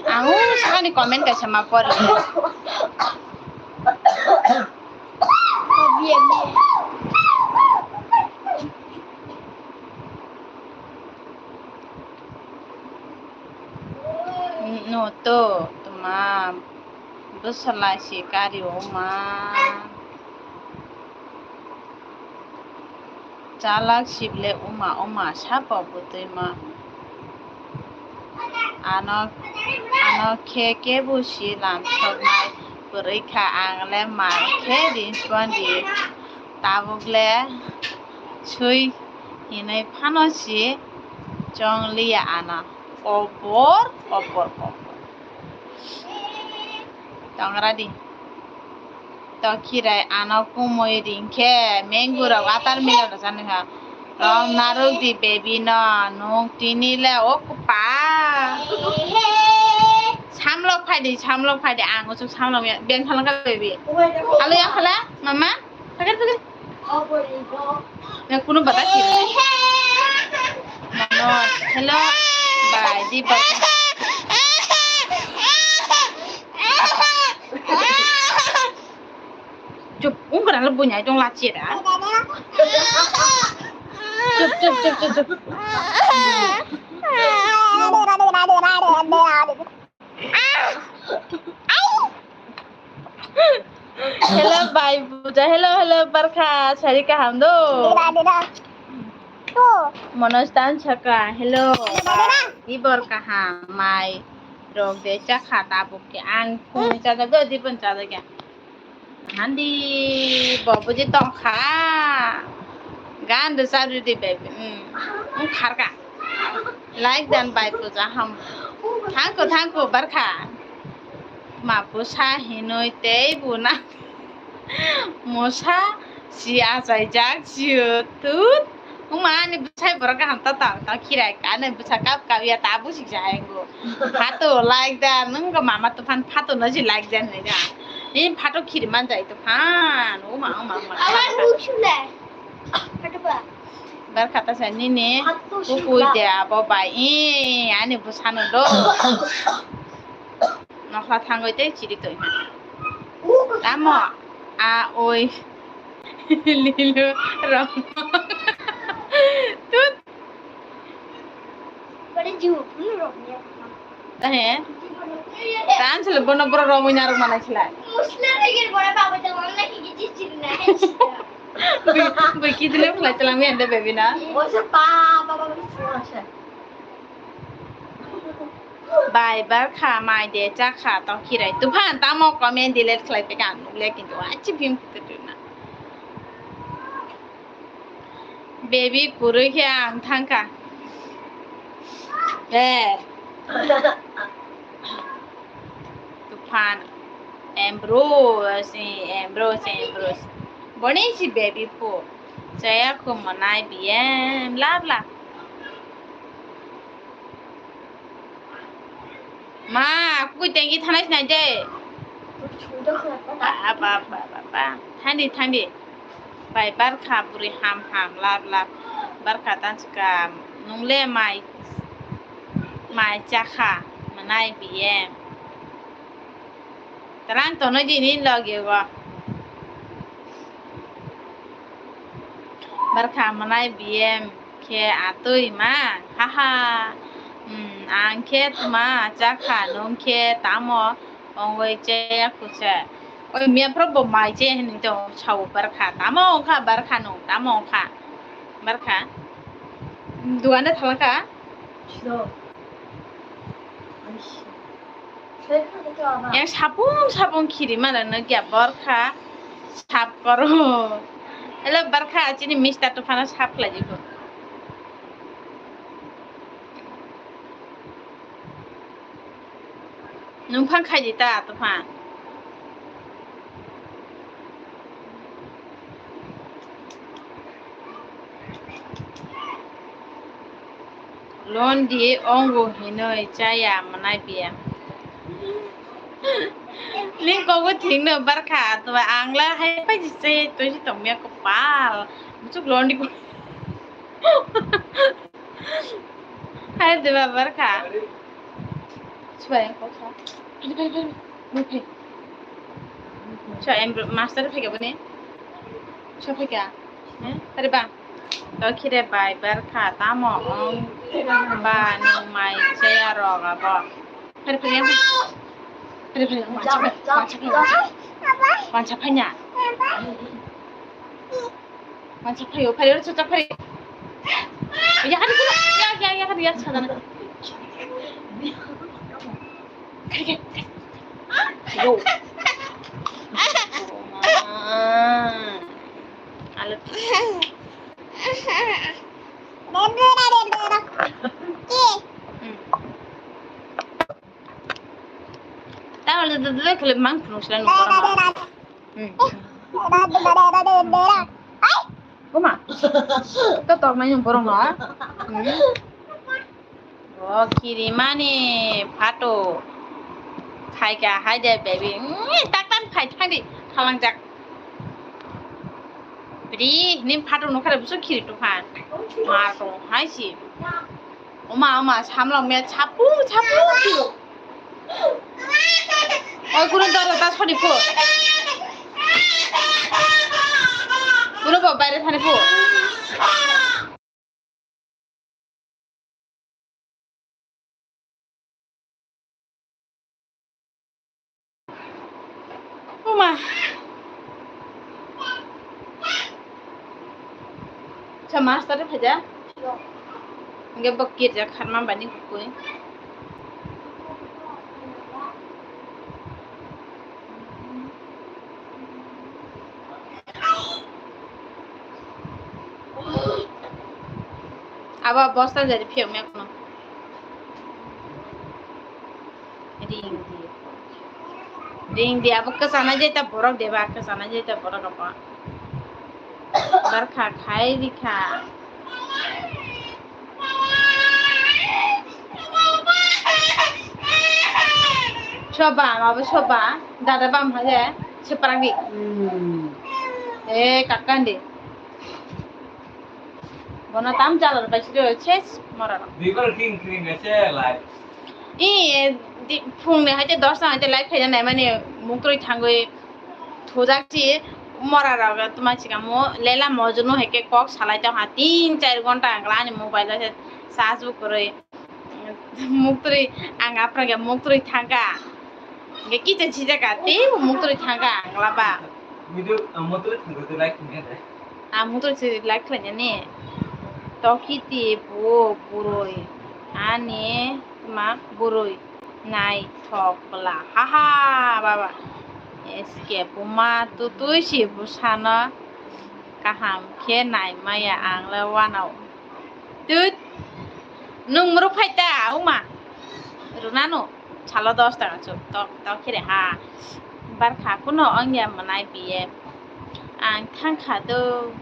Ang sakani comment kaisa ma pori. No to tma bwsala si kari o ma. Chalak sibile uma uma sabo bwtwi ma. Ano, ano khe kebo si lamsoknai kwrwi kha, ang le mar khe rinsuan di. Tabuk le sui hinwi phano si chong liya ano. Kobor, kobor, kobor. Tongra di. To khirai ano kumui ring khe mango rok watermelon rok chani kha. Rong narwk di baby no, nwng tini le o kwpa. Samlok phai di, samlok phai di, ang uchugo samlok ya, beng thalangkha baby. Alo ya khala, mama? Pakai, pakai. Yang kuno batas sih. Mama, hello. Bye, di bye. Chup, ungkara le bunyai dong lachira. Chup, chup, chup, chup, chup. Hello, bai buja. Hello, hello, barkha. Sari kaham do. Dida, dida. Tu. Manoj dan saka. Hello. Dida, dida. Ibor kaham. Mai rok de chakha tabuk ke. Ang phone chajago, dibon chajago. Handi, bobo je tongkha. Gan de saru de baby. Hmm. Ungkharka. Like dan bai puja ham. Thangko, thangko, barkha. Ma pusa hinoi tei buna. Mosa si achaijak sio tut. Uma ani bwsai borok kaham ta ta ta khirai ka ani bwsa kap kap ya ta busi jai ngo. Phato like da nung ga mama tuphan phato no ji like da nai da. Ni phato khiri man jai tuphan. Uma uma uma. Abar buchule. Phato ba. Bar khata sa ni ni. Phato ukui sila. De abo bai. I ani bwsano do. Nokhla thangoi tei chiri toi. Tamo a oi lilo rong. Tut. Bari jiu phunu rong ya. Eh. Tan sele bono boro rong ina rong mana sila. Musla regel bora baba jalan lagi gizi chiri na. Bui kidile mulai telang mi ande baby na. Osa pa baba bisa. Bai bar kha mai de cha kha to khirai tuphan tamo comment delete khlai pe kan nukle kintu achi bim kutu na. Baby kurui khe ang thangkha. Eh. Tuphan. Embro si embro si embro. Boni si baby pu. Chaya khu manai biyem lab lab. Ma, kukui tengki thanai sinai de. Ba, ba, ba, ba, ba. Thandi, thandi. Bai, barkha bwrwi ham ham, lab lab. Barkha tansuka, nungle mai, mai chakha, manai biyem. Tarang tono dini logi go. Barkha manai biyem khe atwi ma, haha. Hmm, ang khe tma chakha, nung khe tamo ongoi cheya kusa. Oi miya phro bo mai che hinwi to sao barkha. Tamo ongkha barkha nung, tamo ongkha. Barkha. Duganda thalaka. Yang sapung sapung khiri mana nukya borkha sap koro. Hello barkha chini mister tufana sap khlai jiko. Nungphang khaidi ta tufan. Londi ongo hinoi chaya manai biya. Ning kogo thingno barkha to angla hai pai se to si tongya kopal. Muchuk londi ko. Hai deba barkha. Subai ko sa. Phai phai phai. Phai phai. Sa em master phai ka bani. Sa phai ka. Eh? Tare ba. Dokhire bai barkha tamo ong ba nung mai chaya rok abo. Phari phari yang. Phari phari yang wansa phai. Wansa phai wansa. Wansa phai nya. Wansa phai o phari oro chacha phari. Ya kan ya ya ya kan ya sana. Yo. Alat. Tahu ada dulu kalau mang penuh selain orang. Hmm. Uma. Kau tak main orang lah. Hmm. O khirimani phato. Khaika haide baby. Taktan khai thangdi thalangjak. Bri, nin phato nukhare busu khiri tuphan. Mar tong hai si. Oma, oma, samlong me chapu, chapu. Oi, kuno doro ta sori pho. Kuno bo baire thani pho. Oma. Sa master phaja. Hingke bo kirja kharma bani kukui. Abo bosta jari phiyok me kono. Ring di. Ring di, abo kwchana jeta borok deba, kwchana jeta borok abo. Barkha khai rikha. Soba, abo soba, dada bam haje, separang di. Hmm. Eh, kakan di. Bono tam jala bai siro ses mora. Bibal king king ese lai. I, eh, di, phung ni haite dos ta haite live khaina nai mani muktroi thangoi thujak si mora rok tuma chikamo lela mojunu haike kok salai tong ha tin char gonta angla ani mobile o se charge bo kwrwi. Muktroi ang aprang ya muktroi thangka. Ge kicha chijaka te muktroi thangka angla ba. Video, ah, muktroi thangka te like thangka de. Ah, muktroi se like khlainani. Tokiti bo buroi. Ani ma buroi. Naithok bwla. Ha ha, baba. S K buma tutui si bwsano kaham khe nai maya ang le wanao. Tut. Nung muruk phai ta, uma. Runano. Salo dos taka chuk. Tok, tok khire ha. Barkha kuno ongya manai biye. Ang thangkha do.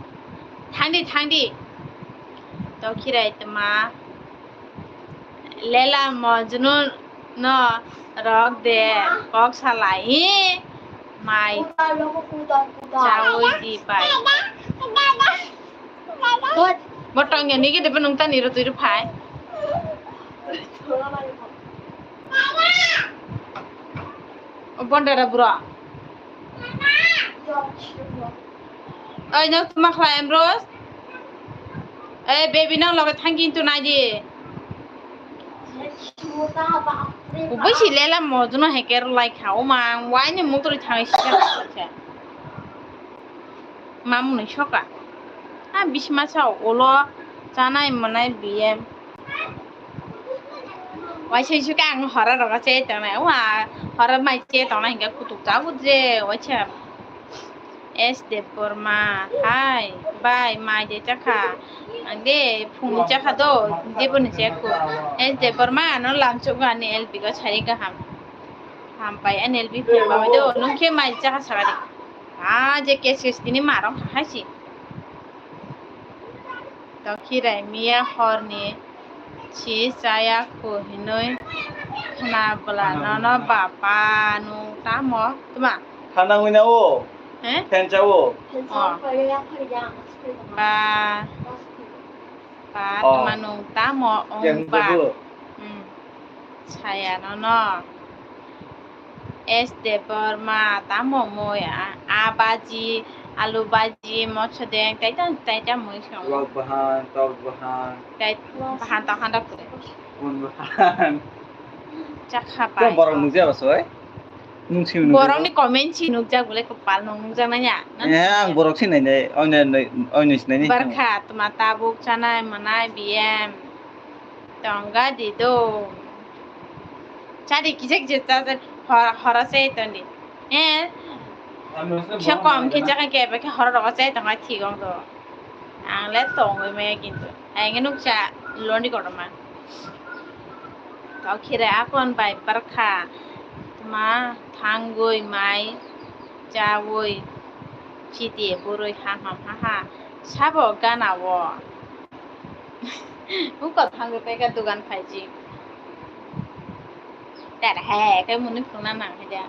Thangdi, thangdi. Tok khire tma. Lela Mojnun No, rok de, kok salai, hi, mai, chawi di pai. Bo tong ya, nigi de bo nung tani ro twi ro phai. O bondara bro. Oi, no tuma khlai em Rose. Ei, baby, nang loge thang kintu nai di. Ubui si lela mo juno heker lai kha, o ma, wai ni mutri thang si kha. Mamu ni soka. A bisma sa ulo chanai manai biyem. Waisa isu khe ang hora rogo che tongnai. Wa hora mai che tongnai hinkhe kutuk cha buje waisa. S Debbarma, hai, bai, mai de chakha. Ang de phungni chakha do, deboni che ko. S Debbarma ano lamchuk ani L B go sari kaham. Hampai ani L B phai bai do, nung khe mai chakha sagadi. Ah, je kes kes tini marong hai si. Tokhirai miya horni si chaya kho hinwi khna bwla nono bapa nung tamo tma? Khanangwi na o? He? Phencha o? Oh. Ba, ba, oh, tma nung tamo ong ba? Hmm. Saya nono. S Debbarma, tamo mui, a, a baji, alu baji, motso deng, taita, taita mui song. Lok bahan, tok bahan. Tai bahan, tok bahan, tok bahan. Bun bahan. Chakha bai. Borok nukjak ba soi? Nung simi nukjak. Borokni comment si nukjak bole kopal nung nukjak nanya. Eh, ang borok si nai nai, oine, oine si nai nai. Barkha, tma tabuk chanai manai B M. Tongga di do. Chadi kisa kisa cha cha hor-, horo se toni. Eh. Kisa kom kisa ka ke ba ke horo rogo se tonga thik ong do. Ang le tongwi maya kintu. Ang nuk cha loni kotorma. Tokhirai akon bai barkha. Tma thangwi mai chawi chiti burui ha ha ha ha. Sabo gana wo. Uko thangwi paikha dugan phaiji. Tere he, khe muni phunukna nang khe de.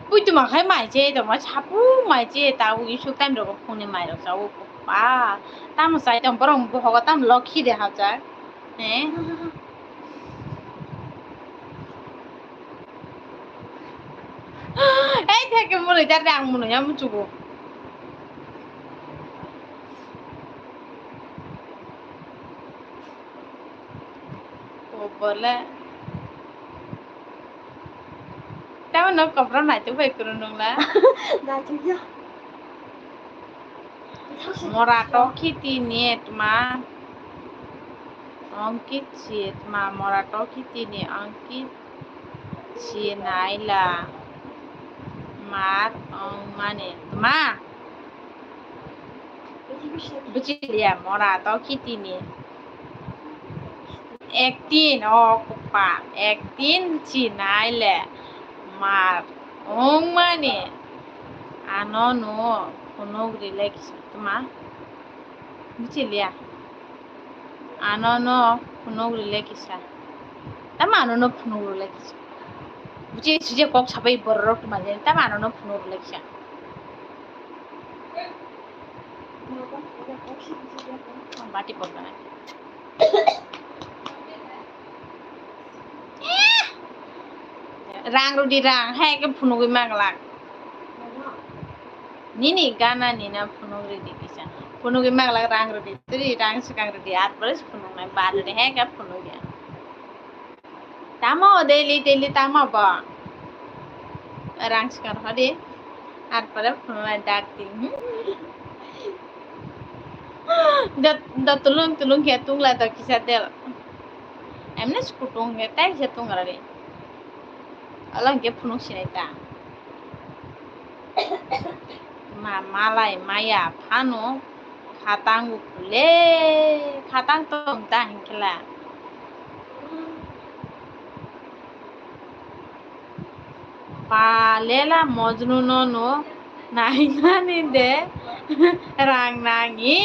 Pui tuma khai mai che, tuma sapu mai che, ta ui suk time rok phungni mai rok cha u pa. Tamo sai tong borok bohogo tamo lokhi de hapjak. He. Ei, theke mwnwi jar de, ang mwnwi ya muchugo. O bole. Tamo no kopra naituk bai kwrwng nung la. Naituk ya. Mora tokhi tini tma. Ongkit si tma, mora tokhi tini ongkit si naila. Mar ong mani tma. Buchiliya, mora tokhi tini. Ektin, o kupa, ektin chinai le mar wngmani ano no phunuk rile kisa tma. Buchiliya? Ano no phunuk rile kisa. Tamo ano no phunuk rile kisa. Buchi suje kok sabai borok tma je. Tamo ano no phunuk rile kisa. Bati borok na. Rang rudi rang, hai ke phunugwi maglak. Nini gana nina phunug ridi kisa. Phunugwi maglak rang rudi, tiri rang swkang ridi, at pore phunuk nai, bar rudi, hai ke phunugya. Tamo daily, daily tamo bo. Rang swkang hodi. Ar pore phunuknai dak di. Hmm. Da, da tulung tulung khe tungla da kisa del. Emne skutung khe tai kisa tungra di. Ala hwnkhe phunuk sinai ta. Ma, malai maya phano khatang ukule, khatang tong ta hinkhe la. Pa Lela Mojnu no no nainani de rang nangi.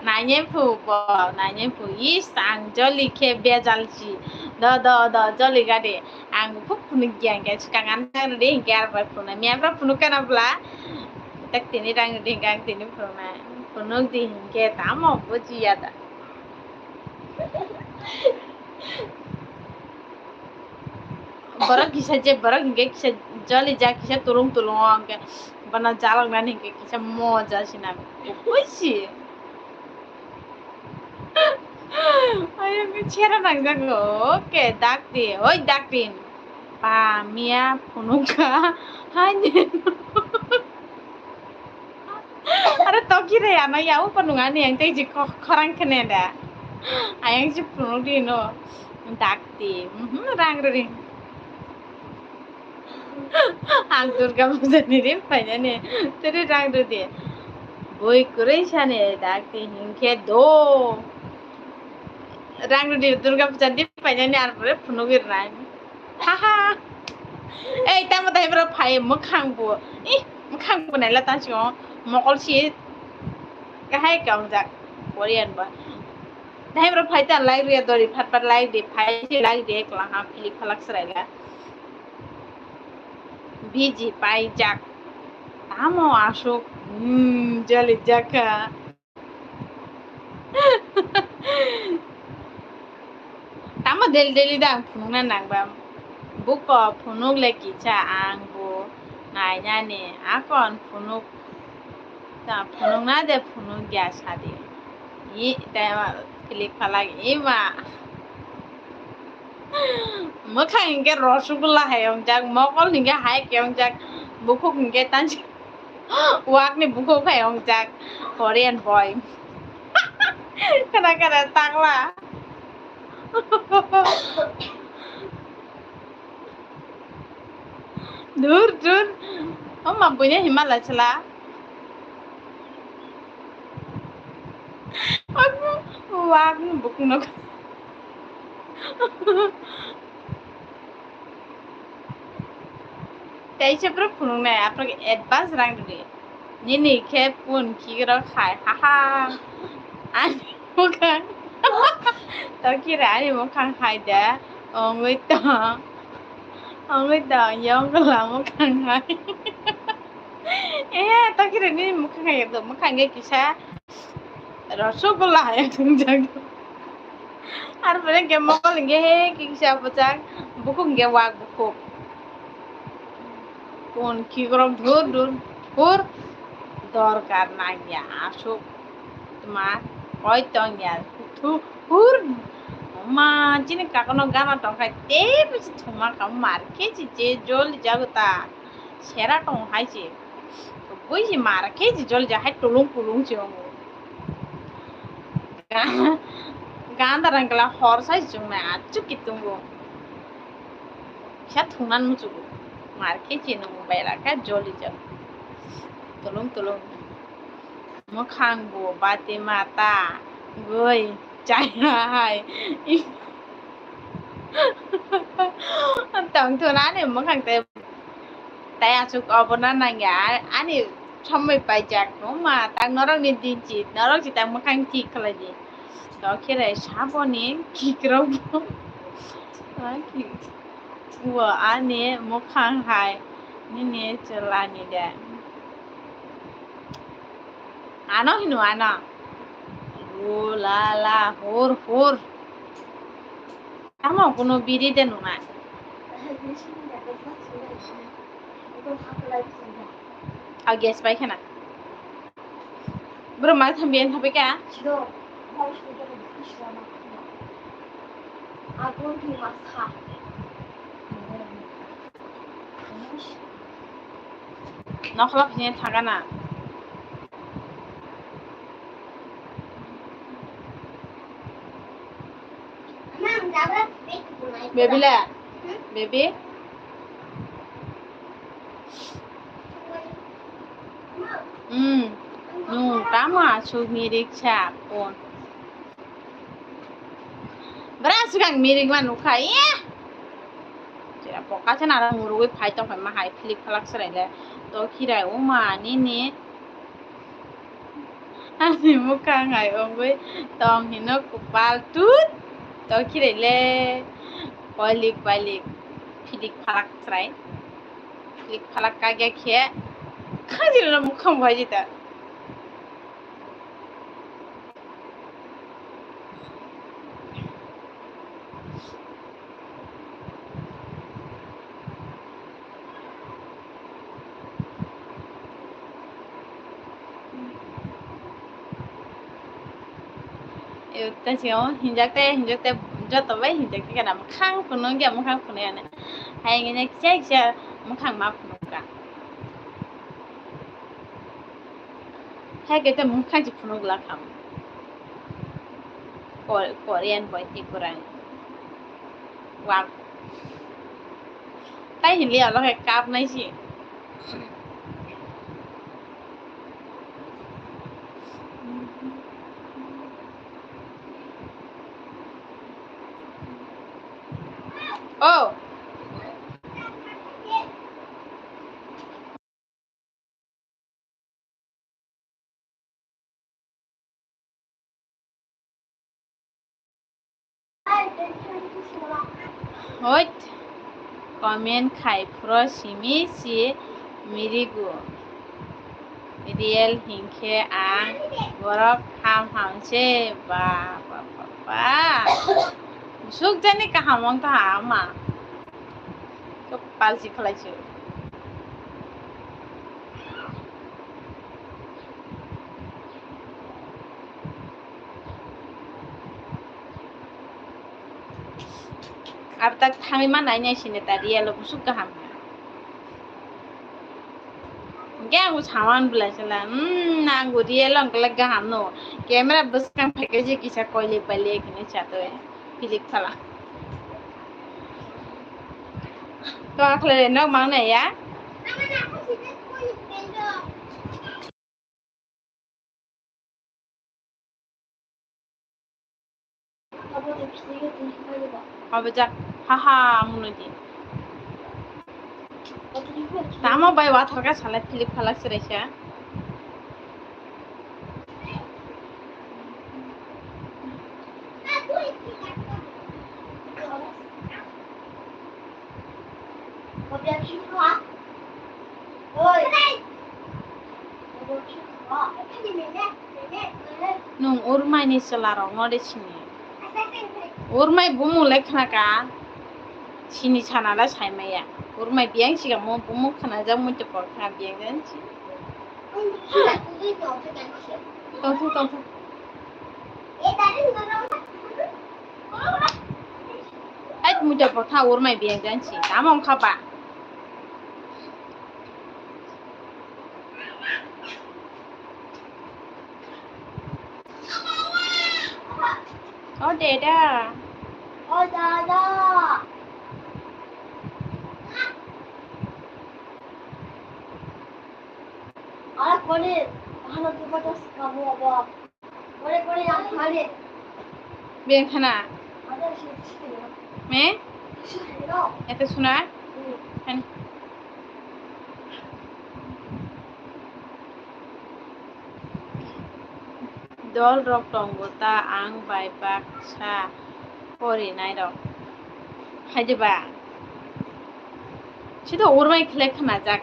Nainai phu bo, nainai phu. Is, ang joli khe bejal si. Do, do, do, joli gade. Ang phuk phunuk giya hingke swkang ang tang rwdi hingke arpore phunuk. Miyapra phunuk kana bwla? Tak tini rang rwdi hingke ang tini phunuk na. Phunuk di hingke tamo bujiya da. Borok kisa je, borok hingke kisa joli jak, kisa tulung tulung o hingke bono jalok nani hingke kisa moja sinam. Buji. Ayang chera nangjago. Oke, dakti. Oi, dakti. Pa, miya, phunukha. Hai de. Are toki re, ano ya, upa nunga ni yang tei ji ko-, khorang kene da. Ayang ji phunuk di no. Dakti. Mhm, rang ri. Ang Durga Puja ni ri phainani. Tiri rang rwdi. Boi kwrwi sani dakti hingke do. Rang rwdi Durga Puja ni ri phainani arpore phunugwi rang. Haha. Ei, tamo dai bro phai mwkhang bo. Ih, mwkhang bo naila ta sio. Mokol si kahai kaungjak Korean ba. Dai bro phai ta like rwya dori phat phat like di phai si like di ekla ha philip phalak sraila. Biji paijak. Tamo asuk, hmm, jali jaka. Tamo daily daily da ang phunukna nangba. Buko phunuk le kisa ang bo nainani. Akon phunuk ta phunukna de phunuk ya sadi. I, tei ma, philip phalak ima. Mwkhang hingke rosgulla hai ongjak, mokol hingke hai ke ongjak, bukhuk hingke tansi wak ni bukhuk hai ongjak, Korean boy. Kana kana takla. Dur, dur. O ma buine hima la chwla. Aku wak ni bukung nok. Tei se pro phunuk nai, apro advance rang di. Nini khe pun khikrok hai, haha. Ani mukhang. Tokira ani mukhang hai da. Ongoi tong. Ongoi tong, yong kala mukhang hai. Eh, tokira nini mukhang hai, mukhang ge kisa. Rosgulla hai thungjak. Ar pore hingke mokol hingke he kisa bwchak, bukhuk hingke wak bukhuk. Kun khikrok dhur dhur, hur, dorkar nangya asuk. Tma koi tongya thu hur. Ma chini kakono gana tongkhai tei bisi thuma kam mar khe si je jol jago ta. Sera tong hai si. Bui si mar khe si jol ja hai tulung tulung si ongo. Ga-, ganda rang kala hor sai chungnai achuk ki tungo. Kisa thungnan muchugo. Mar khe si nung bai raka joli jak. Tulung tulung. Mwkhang bo bati mata goi chaya hai. Tong thunani mwkhang tei, tei achuk obo na nangya. A-, ani somoi paijak no ma tak norok ni din chit norok si tak mwkhang thik khlai di. Tokhirai saboni khikrok bo. Wa ani mwkhang hai nini chwla ni de. Ano hino ano. Ula la hur hur. Tamo kuno biri de nunga. A gas pai khana. Bro ma thambi an thabi ka. Nokhla phine thagana. Baby le? Baby? Hmm. Nung tama sugni riksa pon. Bra swkang mirik ma nukha, eh. Chera poka chana aro murugwi phai tongkha ma hai philip phalak chwrai le. To khirai o ma nini. Ani mukhang hai wngwi tong hino kwpal tut. Tong khirele koilik bailik philik phalak chwrai. Philik phalak kagya khe khajilno mukhang bai jita. Tei sio hinjak te, hinjak te, joto bai hinjak te kana mwkhang phunuk ya, mwkhang phunuk ya ne. Hai hingke ne kisa kisa mwkhang ma phunuk ka. Hai khe te mwkhang se phunuk la kha. Ko-, Korean bai Tripura ni. Wak. Tai hinli alo hai kap nai si. Oh. Hoit, comment khai phro simi si mirigo. Real hinkhe ang borok ham ham se ba ba ba ba. Suk jani kaham wng tong ama. Kok palsi phalai se. Abo tak thangwi ma nai nai sini ta real o busuk kaham. Hingke ang bo saman belai sala, hmm, ang bo real o hingke kaham no. Camera bwskang phaikhe je kisa koilik bailik hinwi chatwi, pilik phala. To akhle nok mang nai ya. Obo jak, ha ha, amuno di. Tamo bai wathor ka salai philip phalak se raisa. Nwng Urmaini chwlarokno de sini. Urmai bumung le khna ka, sini sana le sai maya. Urmai biyang siga mo bumung khna jak muitu kok khna biyang jan si. Tongthok, tongthok. Hai muitu kok khna Urmai biyang jan si. Tamo wngkha ba? O deda. O dada. Ara koni hano tu kata sikamu abo. Beng khana. Me? Ete suna? Hani. Dol rok tongo ta ang bai baksa porinai rok. Hai de ba? Sito urmai khlai khna jak.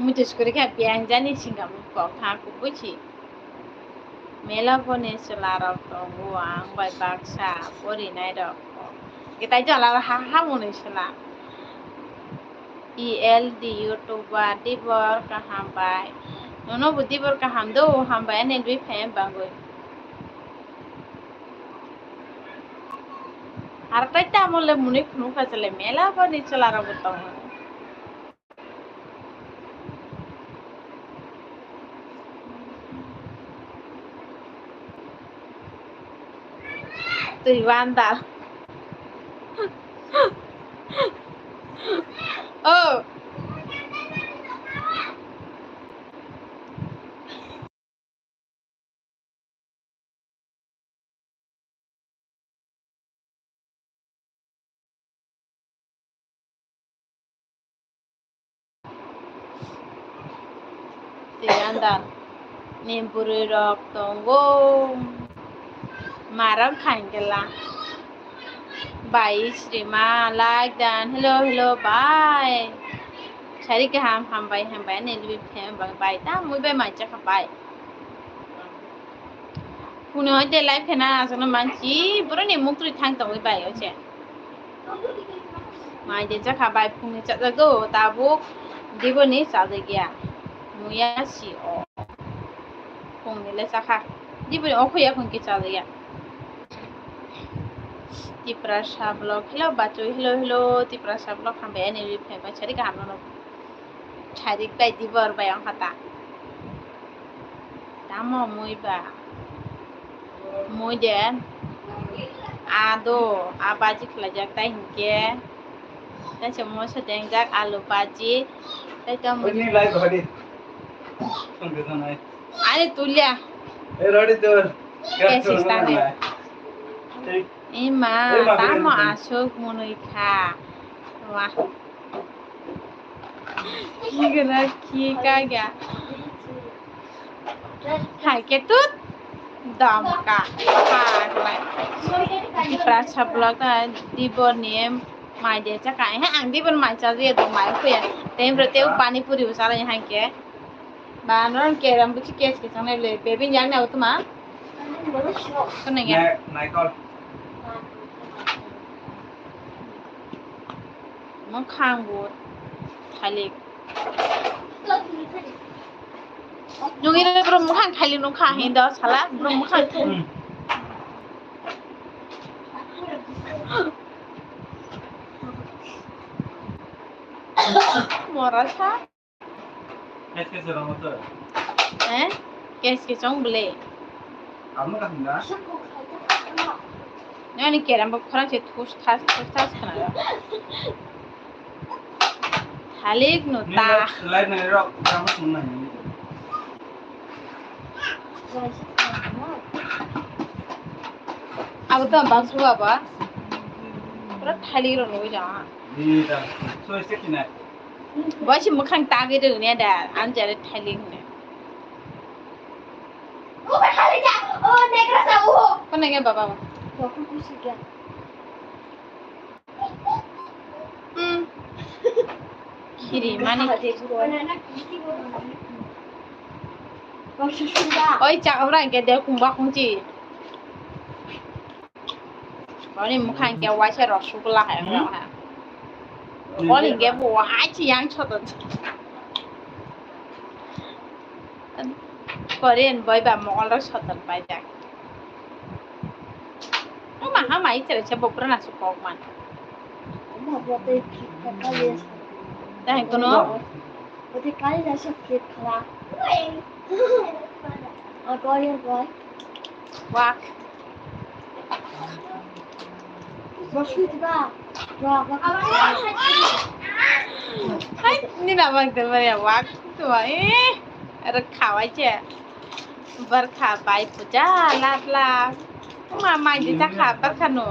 Muitu skori kha biyang jani singam kok tha kubui si. Mela boni chwla rok tongo ang bai baksa porinai rok. Kitai jala ha ha muni chwla. E L D YouTuber dibor kaham bai. Nono bo dibor kaham do hambai ani dui phaim bangwi. Har tai tamo le muni khunu kha chwla mela boni chwla rok bo tongo. Twi wanda. Oh. Tei andar. Ni bwrwi rok tongo. Marok khaingkela. Bai srima like dan. Hello, hello, bai. Sari kaham, hambai, hambai. Ani libi phem bang bai. Ta mui bai mancha kha bai. Kuno hoite live khena asano manchi. Boro ni muktri thang tongwi bai oche. Mai de chakha bai phungni chajago tabuk diboni chajagya. Muya si o. Phungni le chakha. Diboni okho ya phungke chajagya. Tiprasa vlog. Hello bachoi. Hello, hello. Tiprasa vlog hambai ani ri phai bai chari kaham no. Chari bai dibor bai ang hata. Tamo mui ba. Mui de ado abaji khlaijak tai hinkhe. Tai se moso dengjak alu baji. Tai to mui. Ni lai bhadi. Songke sanai. Ani tulia. E rodi tur. Ke sistane. Ima, tamo asuk munui kha. Wah. Kigra kika ga. Hai ke tut. Dam ka. Ha, lai. Tiprasa vlog ta dibor ni mai de cha kai. Ha, ang dibor mai cha je do mai khuya. Tem ro teu pani puri usala ni hai ke. Ba no ke ram buchi kes ke chang le baby yang na utma. Kone ya. Michael. Mwkhang bo thalik. Nung iro bro mwkhang thalik nung kha hin do sala bro mwkhang thalik. Mora sa. Kes kes rong to. Eh? Kes kes ong bele. Amo ka hunda? Nani keram bo khorang se thus thas thus thas khana. Thalik no ta. Lai na ro kamu sung na ni. Abo to bangsu aba. Pura thalik ro no ja. Ni da. So se kinai. Bo se mwkhang tagwi rwgwni da, ani jare thailik hwnwi. Kono nge baba bo? Hmm. Khiri mani. Oi, cha ora ke de kumba kumchi. Boni mwkhang ke waisa rosgulla hai wngkha. Boni hwnkhe bo waisa yang soto. Korean boy ba mokol rok soton paijak. Ama hama ichare se bo pura nasu kok man. Tang kono. Korean boy. Wak. Hai, ni na bang de bari wak tu eh. Ada khawai je. Barkha bai puja lat lat. Ma mai di ta kha barkha no.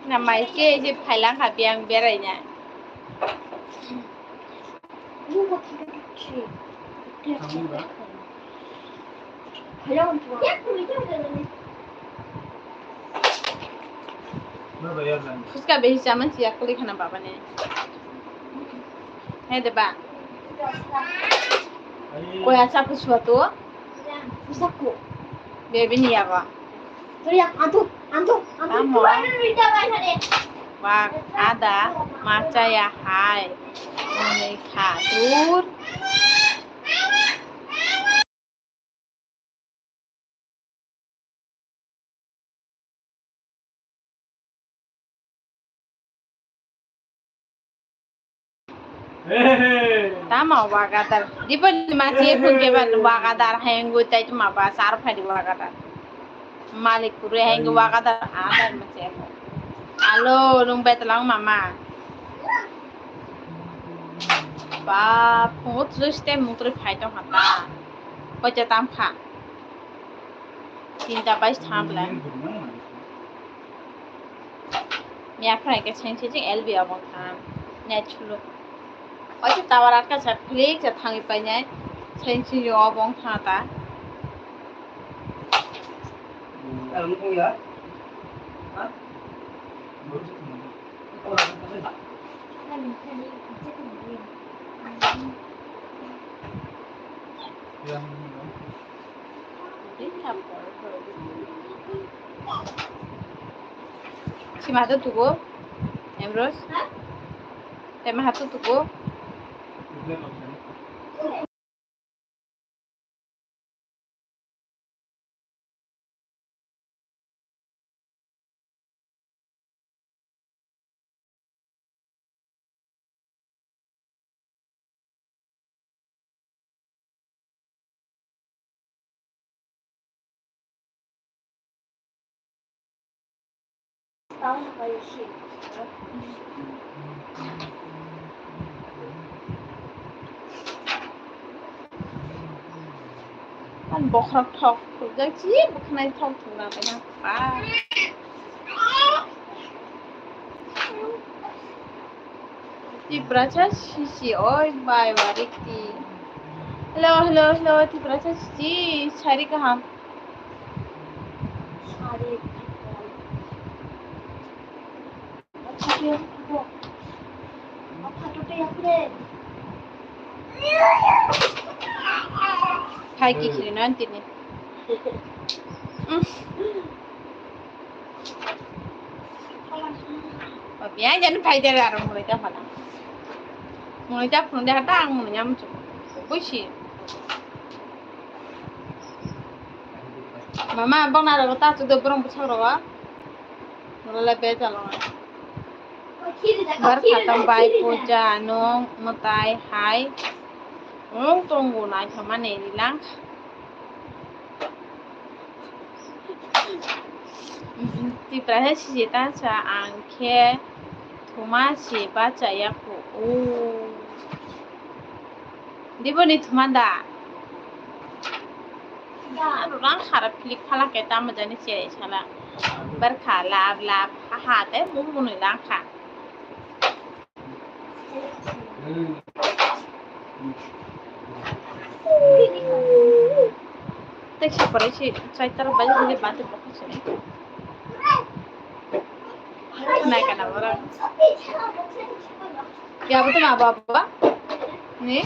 Na mai ke je phailang kha biang berai na. Phuska behi chaman siya kuli khana baba ne. He de ba. Koi acha phuswa to. Phusaku. Baby ni yago. Tamo. Bak ada macha ya hai. Mane khatur. Tamo wagadar. Diboni machi phun ke ban wagadar hengwi tai tuma ba sar phai di wagadar. Malik kuru hengwi wagadar adar machi. Alo nung betlang mama. Ba phungut lus te mutri phai tong hata. Kocha tam kha. Tinta bai tham bla. Miya phai ke seng seng L B abong tham. Net chulu. Oise tower atka sa phlik sa thangwi painai. Sensi yo bong thata. Sima hatu tugo, Emros. Tema hatu tugo. Ang bokhorok thok thukjak si bwkhanai thok thukna paina pa. Tiprasa sisi oi bai warikti. Hello, hello, hello, Tiprasa sisi sari kaham. Sari kaham. Hai kikhiri non tini. Biang jani phai de aro mulai ta phala. Mulai ta phun de hata ang mulai nyam chu. Busi. Mama bong na ro ta chu de borong bwsang ro. Mulai be jalo. Bar khatam bai puja nung mwtai hai. Nung tongo nai thomani rilang. Tiprasa sijita sa ang khe thuma si bacha ya kho. O. Diboni thuma da? Da. Rang khara philik phala khe tamo jani che sala. Bar kha lap lap ha ha te mung mung lang kha. Tei si pore si chai tar bai hile bati bokha se. Nai kana ora. Ya betul apa apa? Ni?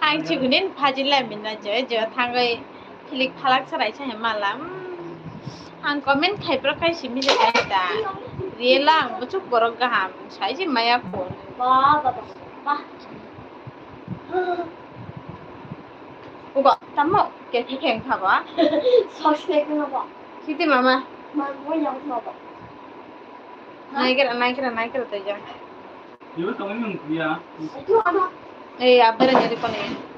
Ang chikuni phajilai minna je je thangwi philik phalak sarai sa hema lam. Ang comment khai pro khai simi je kai ta. Rela ang buchuk borok gaham sai je maya ko. Ba ba ba ba. Ugo tamo ke thekeng thaba. Sos ke ko ba. Siti mama. Ma mo yang thaba. Naikera naikera naikera to ja. Ibu tongin nung kuya. Ei, abera jadi kone.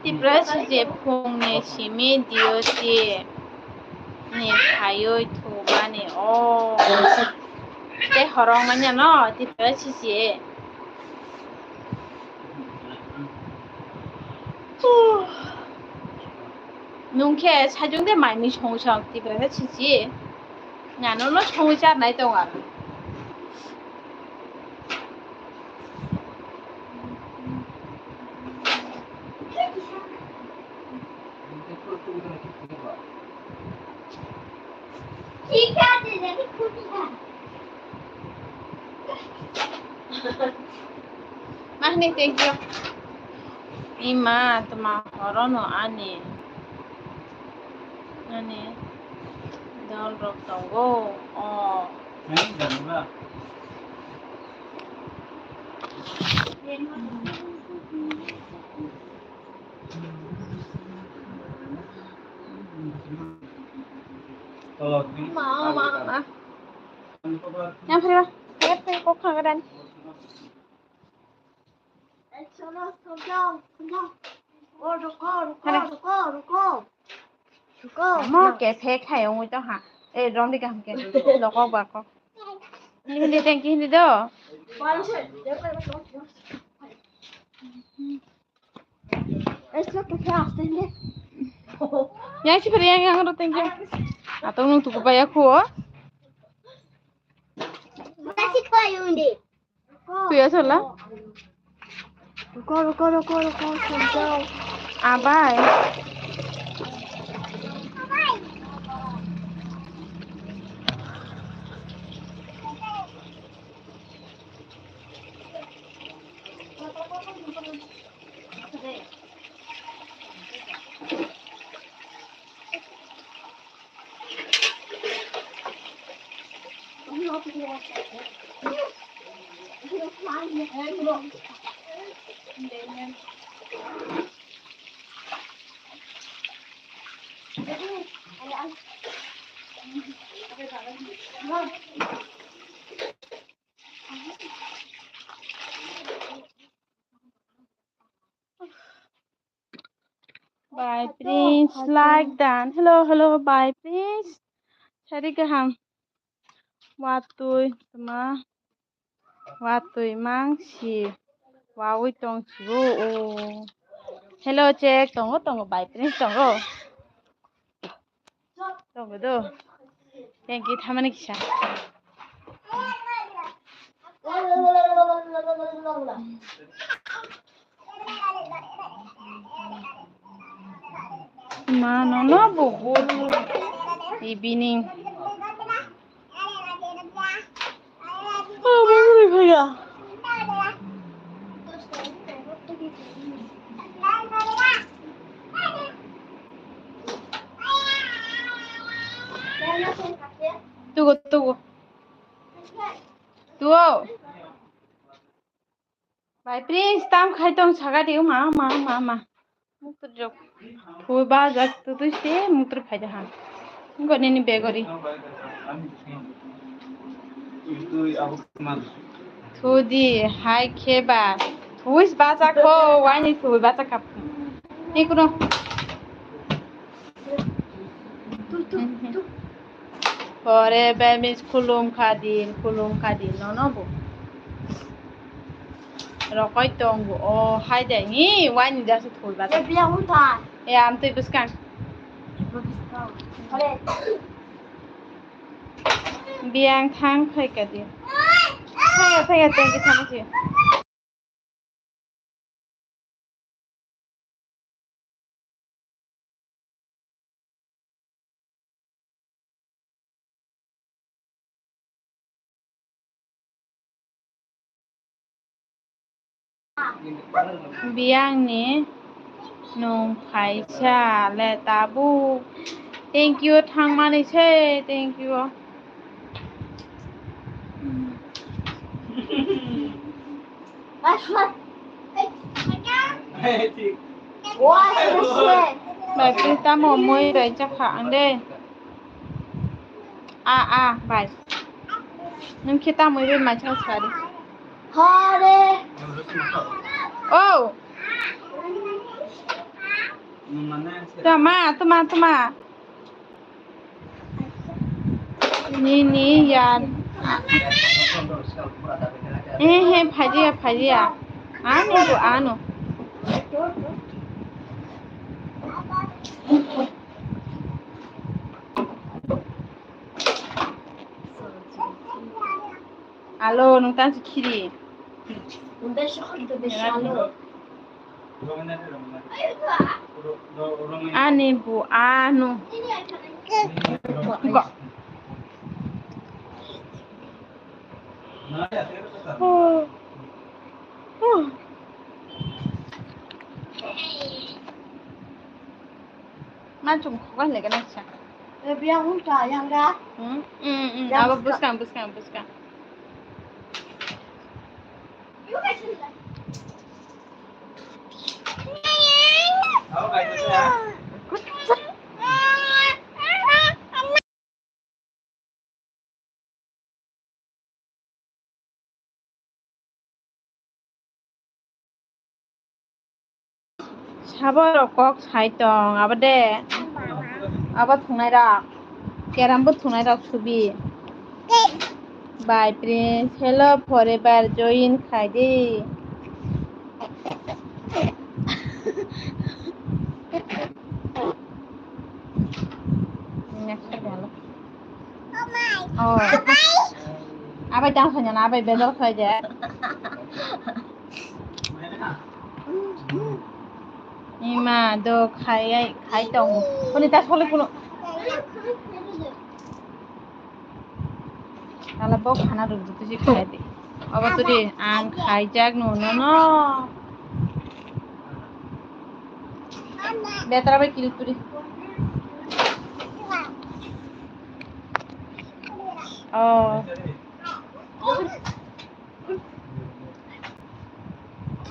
Tipra si je phung ni simi diyo si ni phayoi thumani o. Te horong manya no Tipra si je. Nung khe sajung de mai mui songwi song Tipra khe sisi. Nano no songwi charnai tong aro. Mahni, thank you. Ima, tma horono ani, ani dol rok tongo. O. Ma, ma, ma. Yang phaima, yang phaima kok khagadani. Mo ke phe khai ongoi to ha. Eh, romdi kaham ke. Lokok bakok. Hindi thank you, hindi do. Yang si pari yang yang ro tengke. Atau nung tuku baya ku. Masih kau yang di. Tu ya salah. Ruko, ruko, ruko, ruko, santai. Abai. Bye, Prince. Like dan. Hello, hello, bye, Prince. Sari kaham. Watui, tuma. Watui mang si. Wawi tong si o. Hello, check. Tongo, tongo, bye, Prince, tongo. Tongo do. Thank you, thamani kisa. Ma, no, no, bu, bu. Evening. Tugo, tugo. Tugo. Bai, Prince, tam khai tong saga di, ma, ma, ma, ma. Mutur jok. Thui ba jak tu tu se mutur phai da ha. Ngo nini begori. Thudi hai kheba. Thui ba jak ho, wani thui ba jak kap. Ni kuno. Forever means khulum kha din, khulum kha din, no, no, bo. Rokoi tongo, o, hai de, ni, wani jasa thul ba. E, biya hwn tha. E, am twi bwskang. Bwskang. Ore. Biyang thang khai ka di. Thang ya, thang ya, thank you, thank you. Biyangni nung phaisa le tabuk. Thank you, thangmani se, thank you. Bai, twi tamo moi bai chakha ang de. A, a, bai. Nung khe tamo bai mai chakha sari. Hare. Oh. Tama, tama, tama. Nini ya. Eh, eh, phajiya, phajiya. Ano bo, ano. Alo, nung tang si khiri. Ani bu anu. Go. Ma chung khok bai lege na sa. E, biya ulta yang ga. Hmm? Hmm, hmm. Abo buskang, buskang, buskang. Sabo rok kok sai tong, abo de, abo thungnai rok, keram bo thungnai rok subi. Bye, Prince. Hello, forever join khai di. Oh. Abai tang khanya na, abai bedal khai de. Ima do khai ai, khai tong. Kuni ta khole kuno. Ala bok khana ruk ruk tisi khai di. Obo to di ang khai jak no no no. Betra bai kiri kuri. Oh.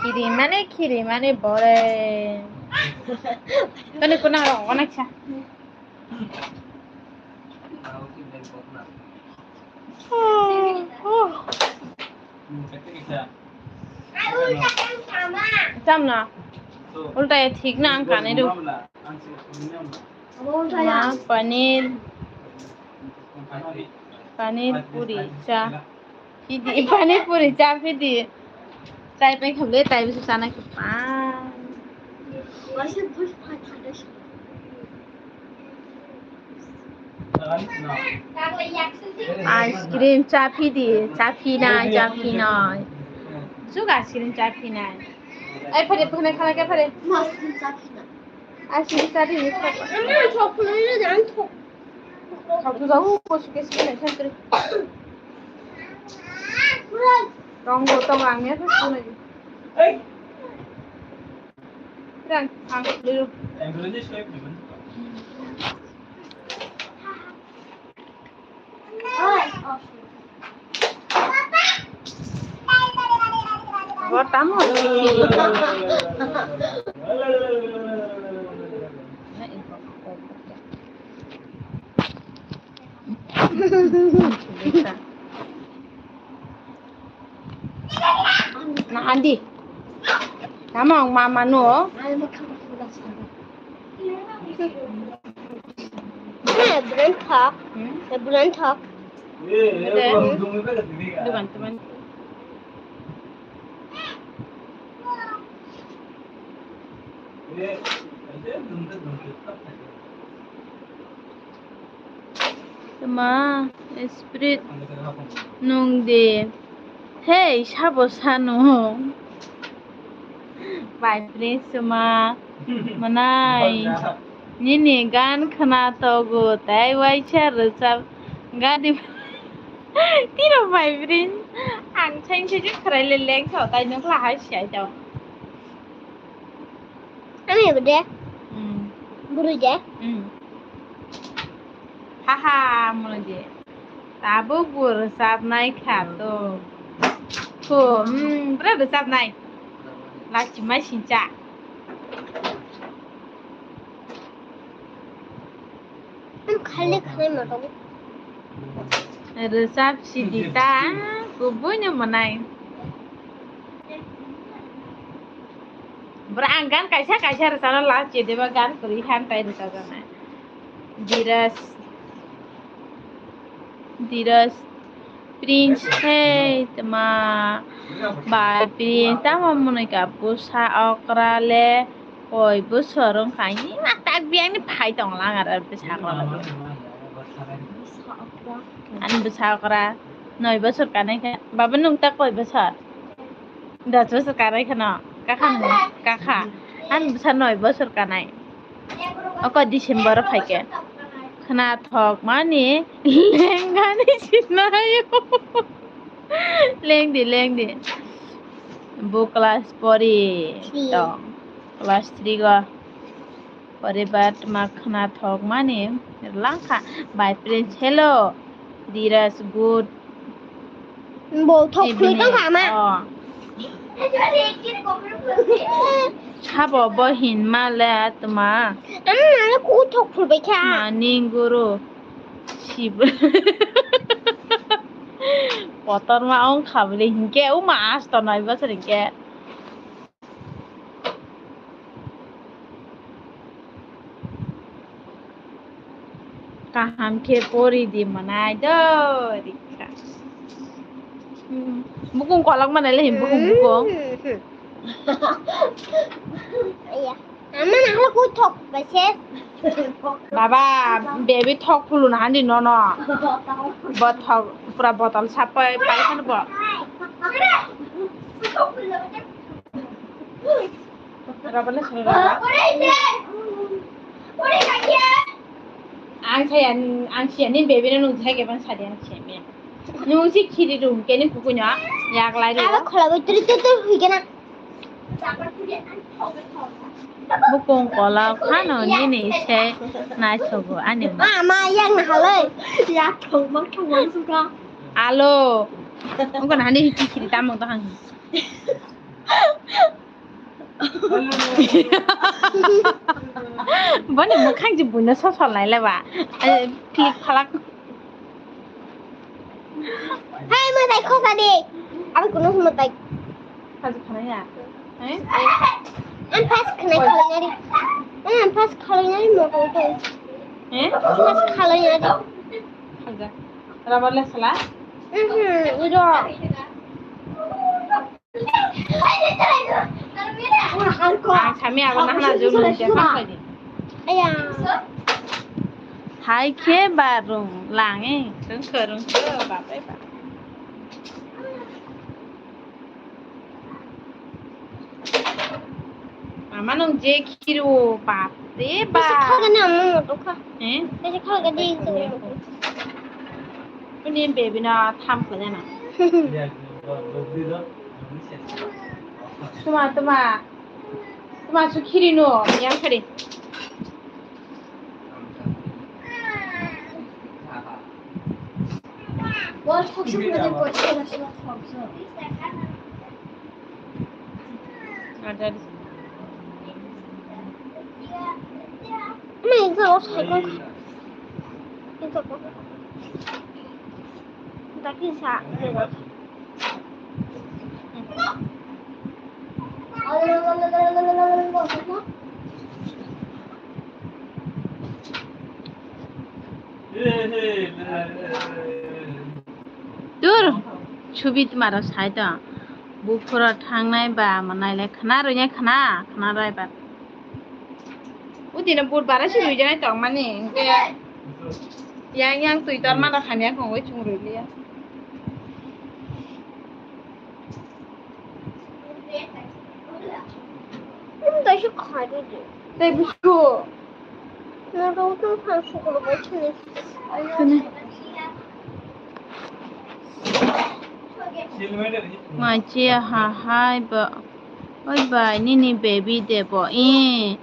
Khiri mane, khiri mane bore. Tani kuna ro, onek sa. Cham na. Ulta ya thik na ang kanai do. Ma paneer. Paneer puri cha. Pidi, paneer puri cha pidi. Chai pai khamle, tai bisu chana khe pa. Ice cream cha pidi, cha pina, cha pina. Suk ice cream cha pina. Ai, phare, phare, khala ke phare. Ice cream cha pina. Ice cream cha pina. Chocolate dan thok. Thok tu jao, ko suke suke na sentri. Tong go, tong ang ya, tu na. Hey. Rang, ang dulu. Bo tamo. Nahan di. Tamo ang mama no. Bulan thok. Hmm? Bulan thok. Dukan teman. Tma, spirit nung di. Hey, sabo sano. Bai, please, tma. Manai. Nini gan khna togo, tai waisa rwchap. Gadi. Tiro bai, please. Ang chain chain khwrai le leng thao, tai nokla hai siai tao. Ani bede. Hmm. Buru je. Hmm. Haha, molo je. Tabuk bo rwchapnai kha to. Ko, hmm, bwrwi rwchapnai. Lachimai sincha. Khali khali moto. Rwchap sidi ta, kubuino mwnai. Bwrwi ang gan kaisa kaisa rwchapna last jedeba gan kwrwi han tai rwchapjaknai. Diras. Diras. Prince, hey, tma. Bai, Prince, tamo mwnwi ka bwsa okra le koi bosor wngkha. Ima tak biyangni phai tonglang aro bwsa okra. Ani bwsa okra noi bosor kanai kha. Baba, nwng ta koi bosor? Dos bosor kanai kheno. Kakha nwng, kakha. Ani bwsa noi bosor kanai. Oko December o phaikhe. Khwnathok mani lenggani sinayo. Lengdi, lengdi. Bo class pori. Three. Tong. Class three go. Poribar tma khwnathok mani langkha. Bai, Prince, hello. Diras, good. Bo thok khlwi tong kha ma. Oh. Sabo bo hinma le tma. Am na ku thok khlwi kha. Mani guru. Sib-, kotorma wngkha bwle hinkhe, uma asto noi bosor hinkhe. Kaham khe pori di mwnai do, rikha. Hmm, bukung kolok mwnai le hin bukung, bukung. Hmm. Iya. Ama na hala koi thok bai se. Baba, baby thok phulu na handi nono. Bo thok pura botol sapai pai khano bo. Rubber le sini rubber. Ang saya, ang siya ni baby na nung saya ke bang sadi ang siya me. Nung si khiri rum ke ni kukunya yak lai ro. Aba khola bai turi turi turi hui ke na. Bukung kola khano nini se naithogo ani ma. Ma, ma, yang na halai. Ya thong ma thong ma suka. Alo. Ungko nani hiki khiri tamung to hang. Boni mukhang ji buino sosol nai leba. Klik phalak. Hai, matai khosa de. Abi kuno matai. Kaji khana ya? Eh? Ang pas khnai khalai nari. Ang pas khalai nari mo ko ko. Eh? Pas khalai nari. Kaja. Rubber le sala? Mhm, iro. Ang sami abo nahana jom nung je kang khaidi. Aya. Hai khe ba rung lang e, rung kho, rung kho, bap re bap. Mama nung je khiru, bap re bap. Kaisa kha gana mo moto kha. Eh? Kaisa kha gana de. Ini baby na tham kha jana. Tuma, tuma. Tuma su khiri no, yang khari. Ama, ito, oh, saikon. Ito ko. Daki sa. Dur, subi tuma rok sai tong. Buphuru thangnai ba manai le khna rwinai khna, khna rwbai ba. Udine budbar se rwijanai tongmani, hwnkhe yang yang twi torma rok hamya khongwi chwng rwliya. Tei busu. Mai che ha hai ba. Oi bai, nini baby de bo, eh.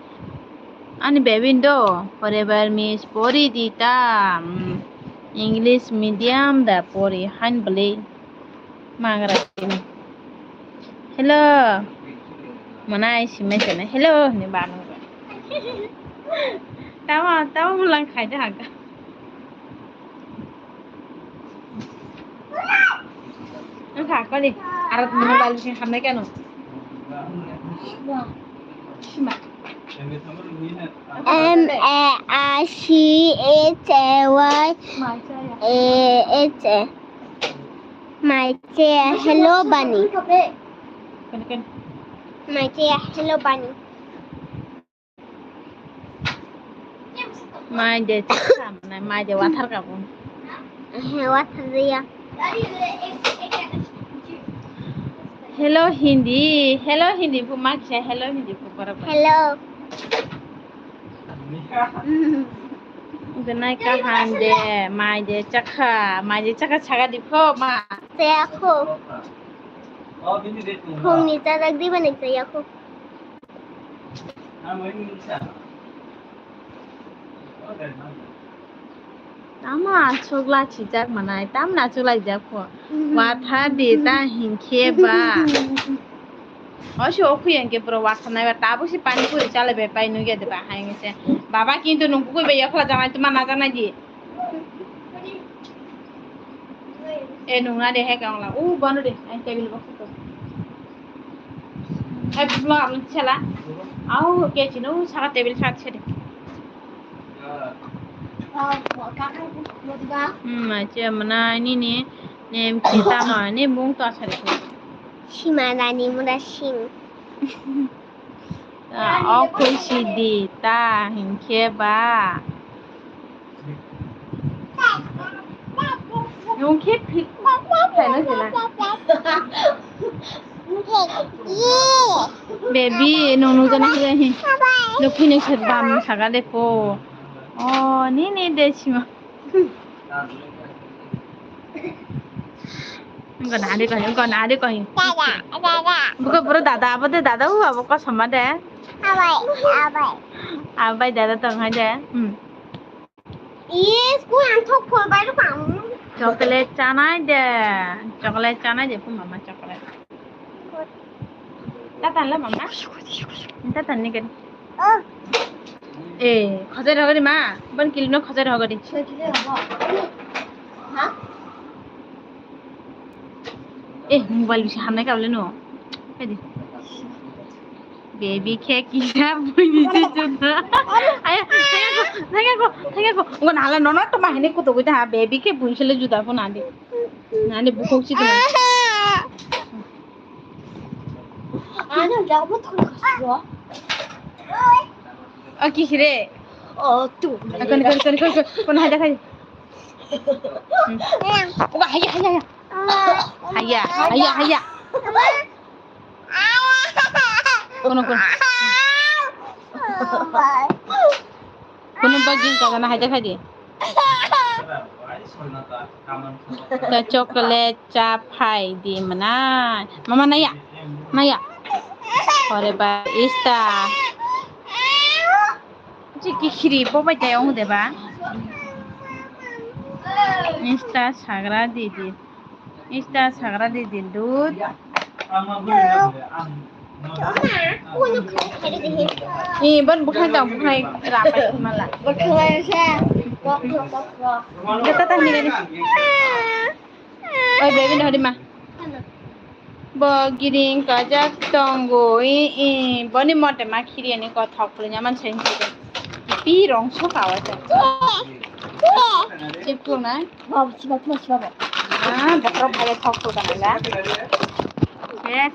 Ani baby do, forever miss pori di ta. Mm, English medium da pori, han beli. Mangra sini. Hello. Mana isi mai sana. Hello, ni banu. Tama, tama mulang khai da haka. Ang kha kali, arat mobile sing hamnai kano? Sima. M A I C H A Y A H A. My chair, hello, bunny. My chair, hello, bunny. Mai de chakha, mai de wathar ka bo. He, wathar de ya. Hello Hindi, hello Hindi bu ma kisa, hello Hindi bu para. Hello. Gnai kaham de, mai de chakha, mai de chakha chaga di pho ma. Chaya kho. Khong ni chajak di bani chaya kho. Tama achukla chijak manai, tamna achukla jak pho. Watha di ta hinkhe ba. Osi okhu yang ke pro watha nai ba, tabu si pani puri chala be pai nugya de ba hai ngi se. Baba kintu nung kukui be yakla janai tuma na janai di. E nung na de he ka ongla. U bano de, ai table box to. Ai, vlog ang chala. Au, ke chino, saka table sat chede. Hmm, acha mana nini nem kita ma, ne mung to asari ko. Sima Rani Mura Singh. O khwi sidi ta hinkhe ba. Nwng khe phik khaina sila. Baby, nwng nukjana hiya hi. Nukphini se bam saka de po. O, ni ni de sima. Wngkha na de koi, wngkha na de koi. Dada, dada. Buka bro dada, abo de dada, u abo kosoma de. Abai, abai. Abai dada tong hai de. Hmm. Yes, ko ang thok phol bai rok ang. Chocolate chanai de. Chocolate chanai de, pu mama chocolate. Tatan la mama. Tatan ni gari. Oh. Eh, khajai rogadi ma. Ban kilo no khajai rogadi. Ha? Eh, mobile bisa hamnai ka bole no. Kadi. Baby khe kisa buini se juda. Ayo, thangya ko, thangya ko, thangya ko. Ngo nala nono to mahini kuto kuita ha. Baby khe buini sele juda ko nadi. Nadi bukok si to. Ano jago thangya ko. O kisire. O tu. Kon kon kon kon kon. Kon hai da khai. Oga haya haya haya. Haya haya haya. Kono kono. Kono bagin ka na haja khaidi. Ta chocolate cha phai di mana. Mama naya. Naya. Ore ba ista. Chi kikhiri bo bai tai ong de ba. Ista sagra di di. Ista sagra di di dud. Ni ban bukhai ta bukhai rapai mala. Bukhai sa. Kok kok kok. Gata ta ni ni. Oi baby no di ma. Bo giring kajak tongo, i, i, boni mote ma khiri ani kothok pulnya man sen sen. Pi rong so kawa ta. Chip tu na. Bab, siba, siba, siba, bab. Ah, bokrok bhai thok tu kana la. Yes.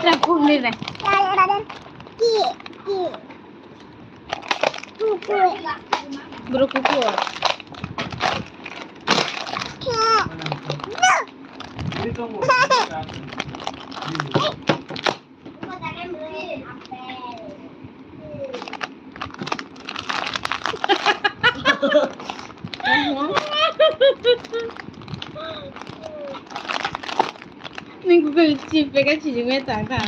Kukur ni re. Bro kukur. Ni Google chip peka chini me ta ka.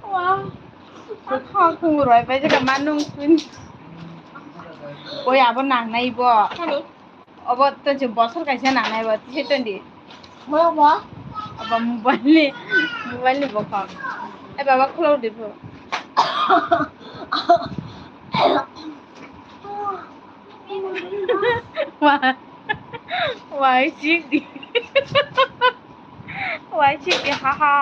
Wow. Kha khung roi pai jaka manung kun. Oi abo nang nai bo. Kani? Obo to je bosor kaisa nang nai bo. Tise tondi. Mo mo. Abo mobile ni, mobile ni bokong. Eh baba khulok di bo. Wa, waisik di. Waisik di, ha ha.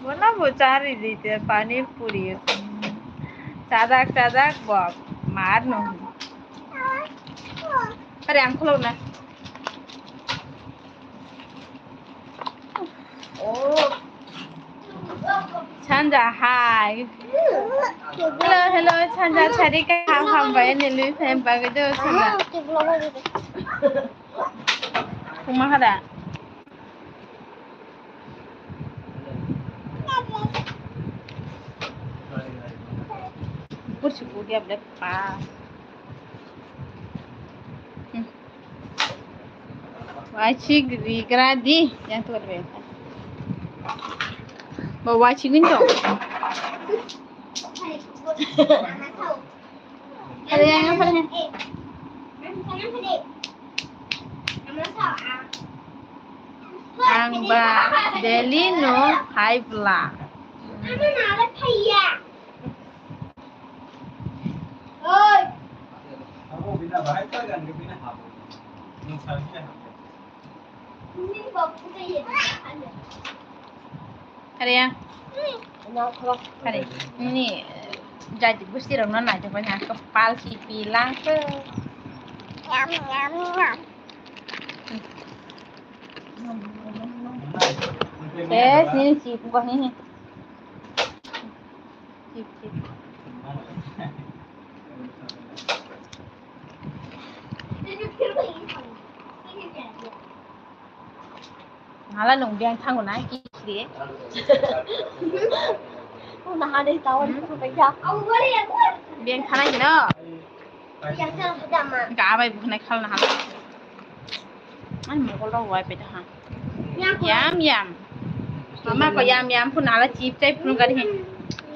Bono bo chari di te pani puri. Chadak chadak bo mar no. Are ang khulok na. Oh. Sanja, hi. Hello, hello, Sanja, Sarika, ham, ham, bai, ni lui, fam, bagwi do, Sanja. Kuma kada. Kursi kudia black pa. Hmm. Waisik rigra di, yang tu ada. Ba waisik ni dong. Ada yang apa ni? Ang ba Delhi no hai bla. Kare ya. Kare. Ni jadi gusti rok no nai jok na kapal si pilang ke. Yes, ni si ko ni. Chip, chip. Hala nung biang thango na ki kiri. Una hade tawar ko kaya. Biang thana kino. Ga bai buhnai khalna hala. Ani mokol rok wai peta ha. Yam yam. Mama ko yam yam phun ala chip chai phun gari hin.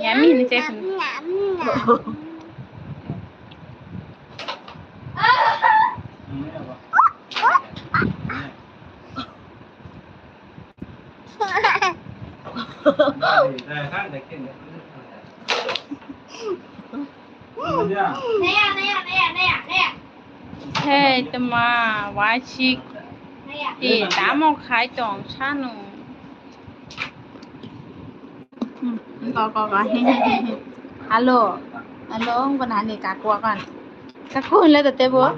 Yam hin chai phun. Hey, tama, waisik. Ti, tamo khai tong sanu. Hmm, ko, ko, ko. Hello. Hello, ang ko nani kaku akan. Kaku hile to tebo.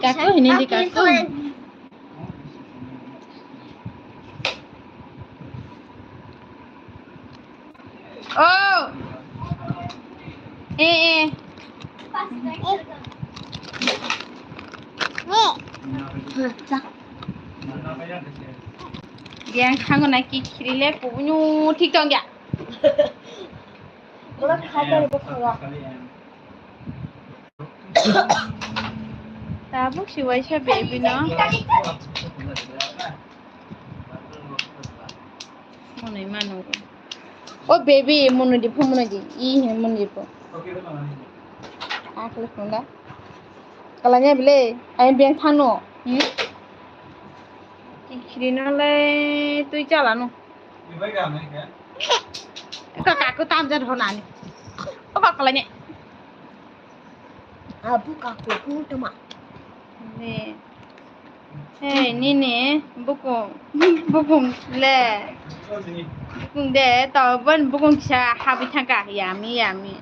Kaku hini di kaku. Oh. Eh, eh. Yang thango na ki khiri le kubunyu thik tong ya. Tabuk si waisa baby no. Monoi mano. O baby, monoi di pho, monoi di. I he monoi di pho. Akhle khunda. Kalanya bile, ai biang thano. Hmm? Ki khiri no le tui chala no. Ka kaku tam jan ho nani. O ka kalanya. Abu kaku ku tama. Ne. Hey, nini bukung, bukung le. Bukung de, to bon bukung kisa habi thangka, yummy, yummy.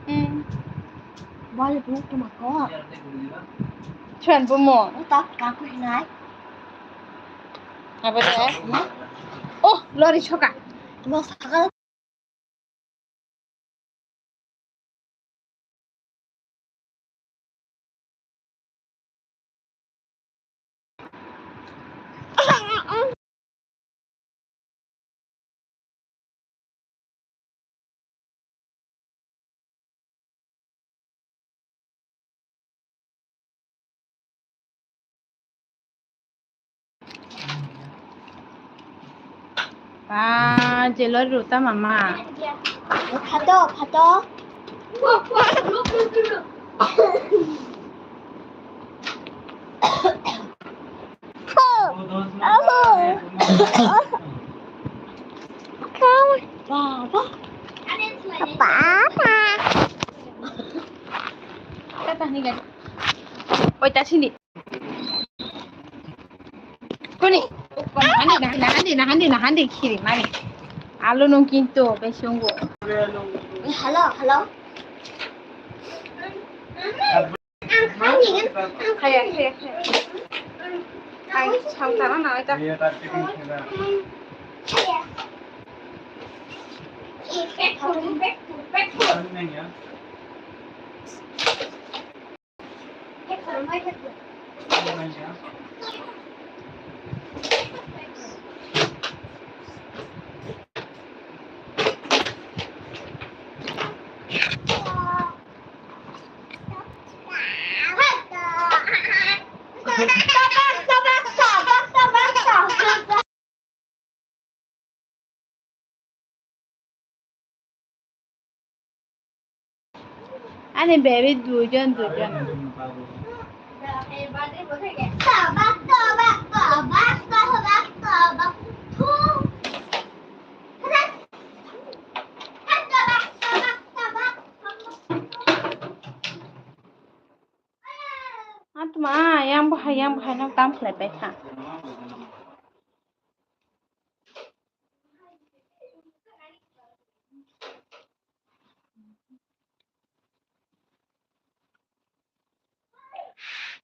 Hmm. Wale bukung tama ko. Chuan bumo. Utak kaku hinai. Apa de? Oh, lori choka. Lo sakal. Ba, je lori rw ta mama. Phato, phato. Baba. Baba. Tata ni gari. Oi, ta sini. Kuni. Nahandi, nahandi, nahandi, nahandi, nahandi, khiri mani. Alo nung kintu, besungo. Hello, hello. Khaya, khaya, khaya. Ai, cham tara na, oi ta. Ani baby duijon, duijon. Atma, yang bahai, yang bahai, nang tam khlai pai kha.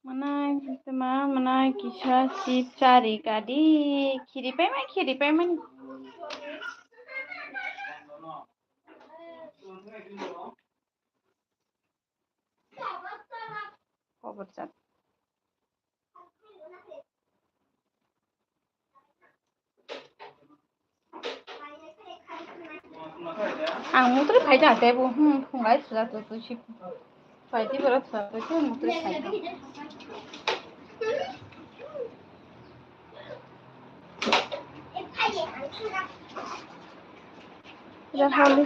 Manai, ma, manai kisa sip chari kadi. Khiri paimani, khiri paimani. Kobor chat. Ang mutri phai da tebo, hmm, phungai sila to to si. Phai di bora sila to si mutri phai da. Rahul.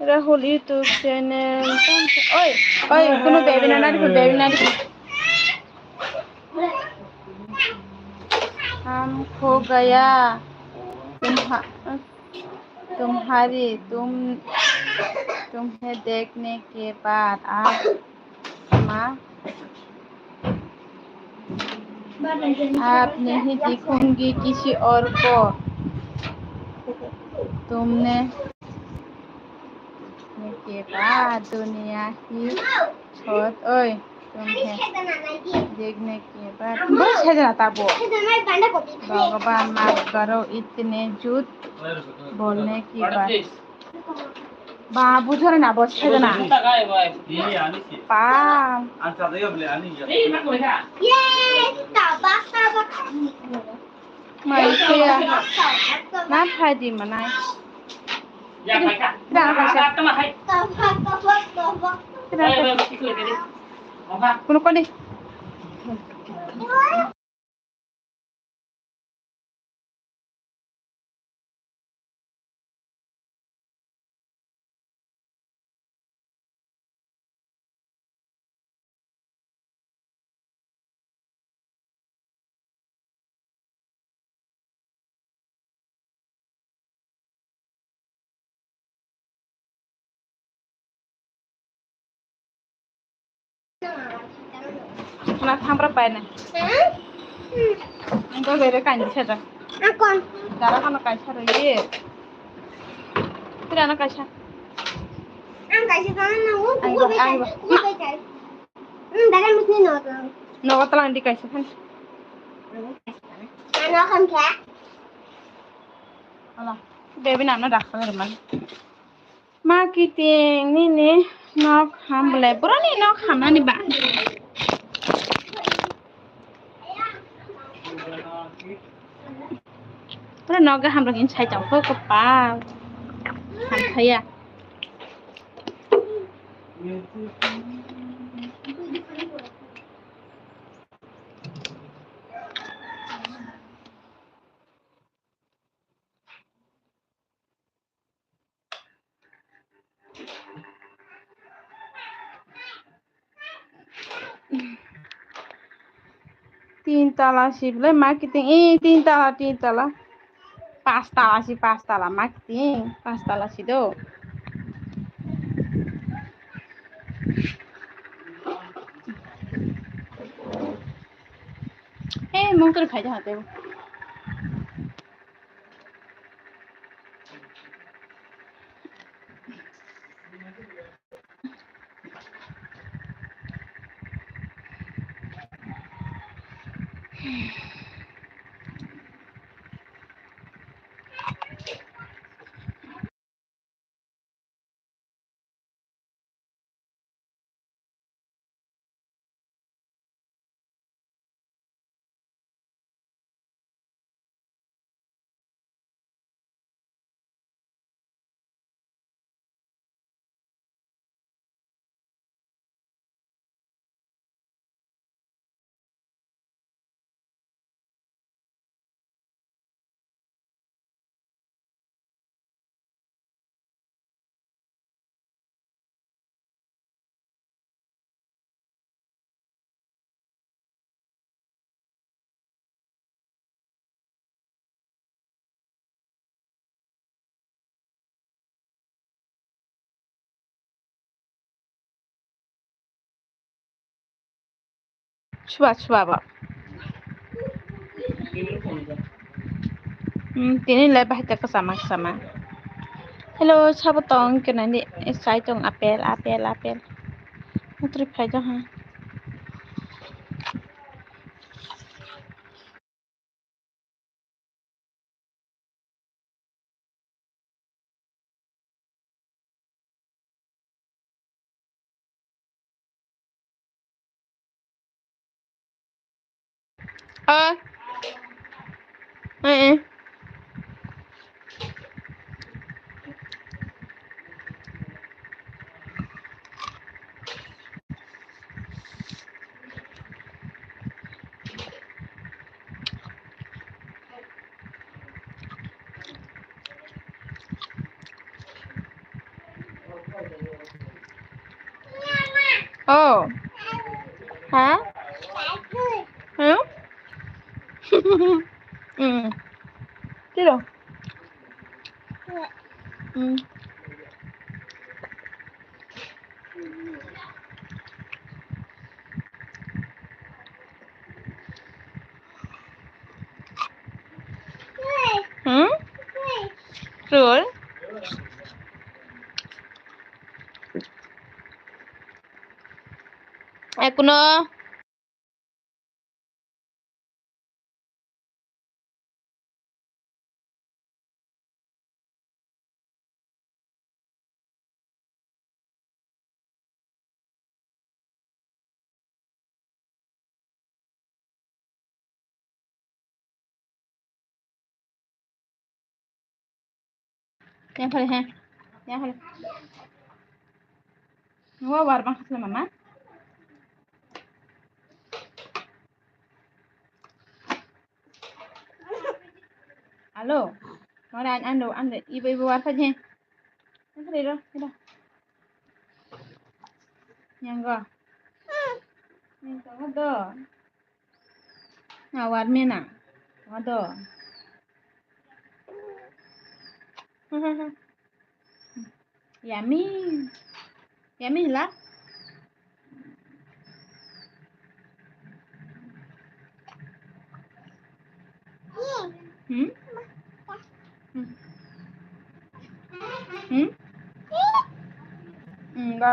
Rahul YouTube channel. Oi, oi, kuno baby na nari, baby na nari. हम खो गया तुम्हा-, तुम्हारी, तुम, तुम्हें देखने के बाद आप माँ, आप नहीं दिखूंगी किसी और को। तुमने के बाद दुनिया ही छोड़, ओए, तुम्हें देखने के बाद, बस है जना ताबो। भगवान माफ करो, इतने झूठ बोलने की बात। Ba, bujhore na, bo sejana. Pa. Mai khe ya. Na phai di manai. Kira kaisa. Kira kaisa. Kuno koni. Na thampra paina. Ang to bere kain sa ja. Akon. Dara kono kaisa roi ye. Tira na kaisa. Ang kaisa kono na wo. Ang ko, ang ko. Hmm, dara musni no to. No ko talang di kaisa kan. Ano kan kya? Ala, baby nana rakha man. Ma kiting nini nok ham belai boroni nok hamnani ba. Pura nok gaham rok insai tong kho kopal. Hamthaya. Tin tala si belai ma kiting, eh, tin tala, tin tala. Pas tala si, pas tala ma kiting, pas tala si do. Eh, mung turi phai ja hate. Suba, suba bo. Hmm, tini le bahai ta kasama, kasama. Hello, sabo tong kena ni, eh, sai tong apple, apple, apple. Mutri phai do ha. Ah. Eh, eh. Oh. Ha? Hmm? Hmm. Tiro. Hmm. Hmm? True. Ekuno. Yang kali, ha? Yang kali. Wah, war bang khasla mama. Alo. Mana an ando ando ibo ibo war khaje. Yang kali ro, ro. Yang go. Yang go do. Awar mina. Ado. Yummy. Yummy la. Hmm? Hmm. Hmm? Hmm, ba.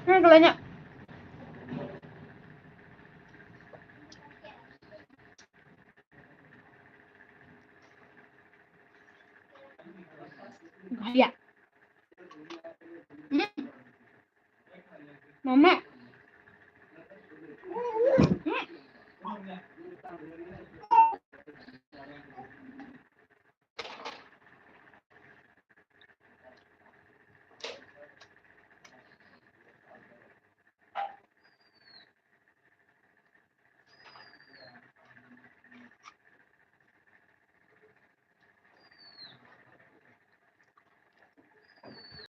Hmm, kalau nya. Gaya.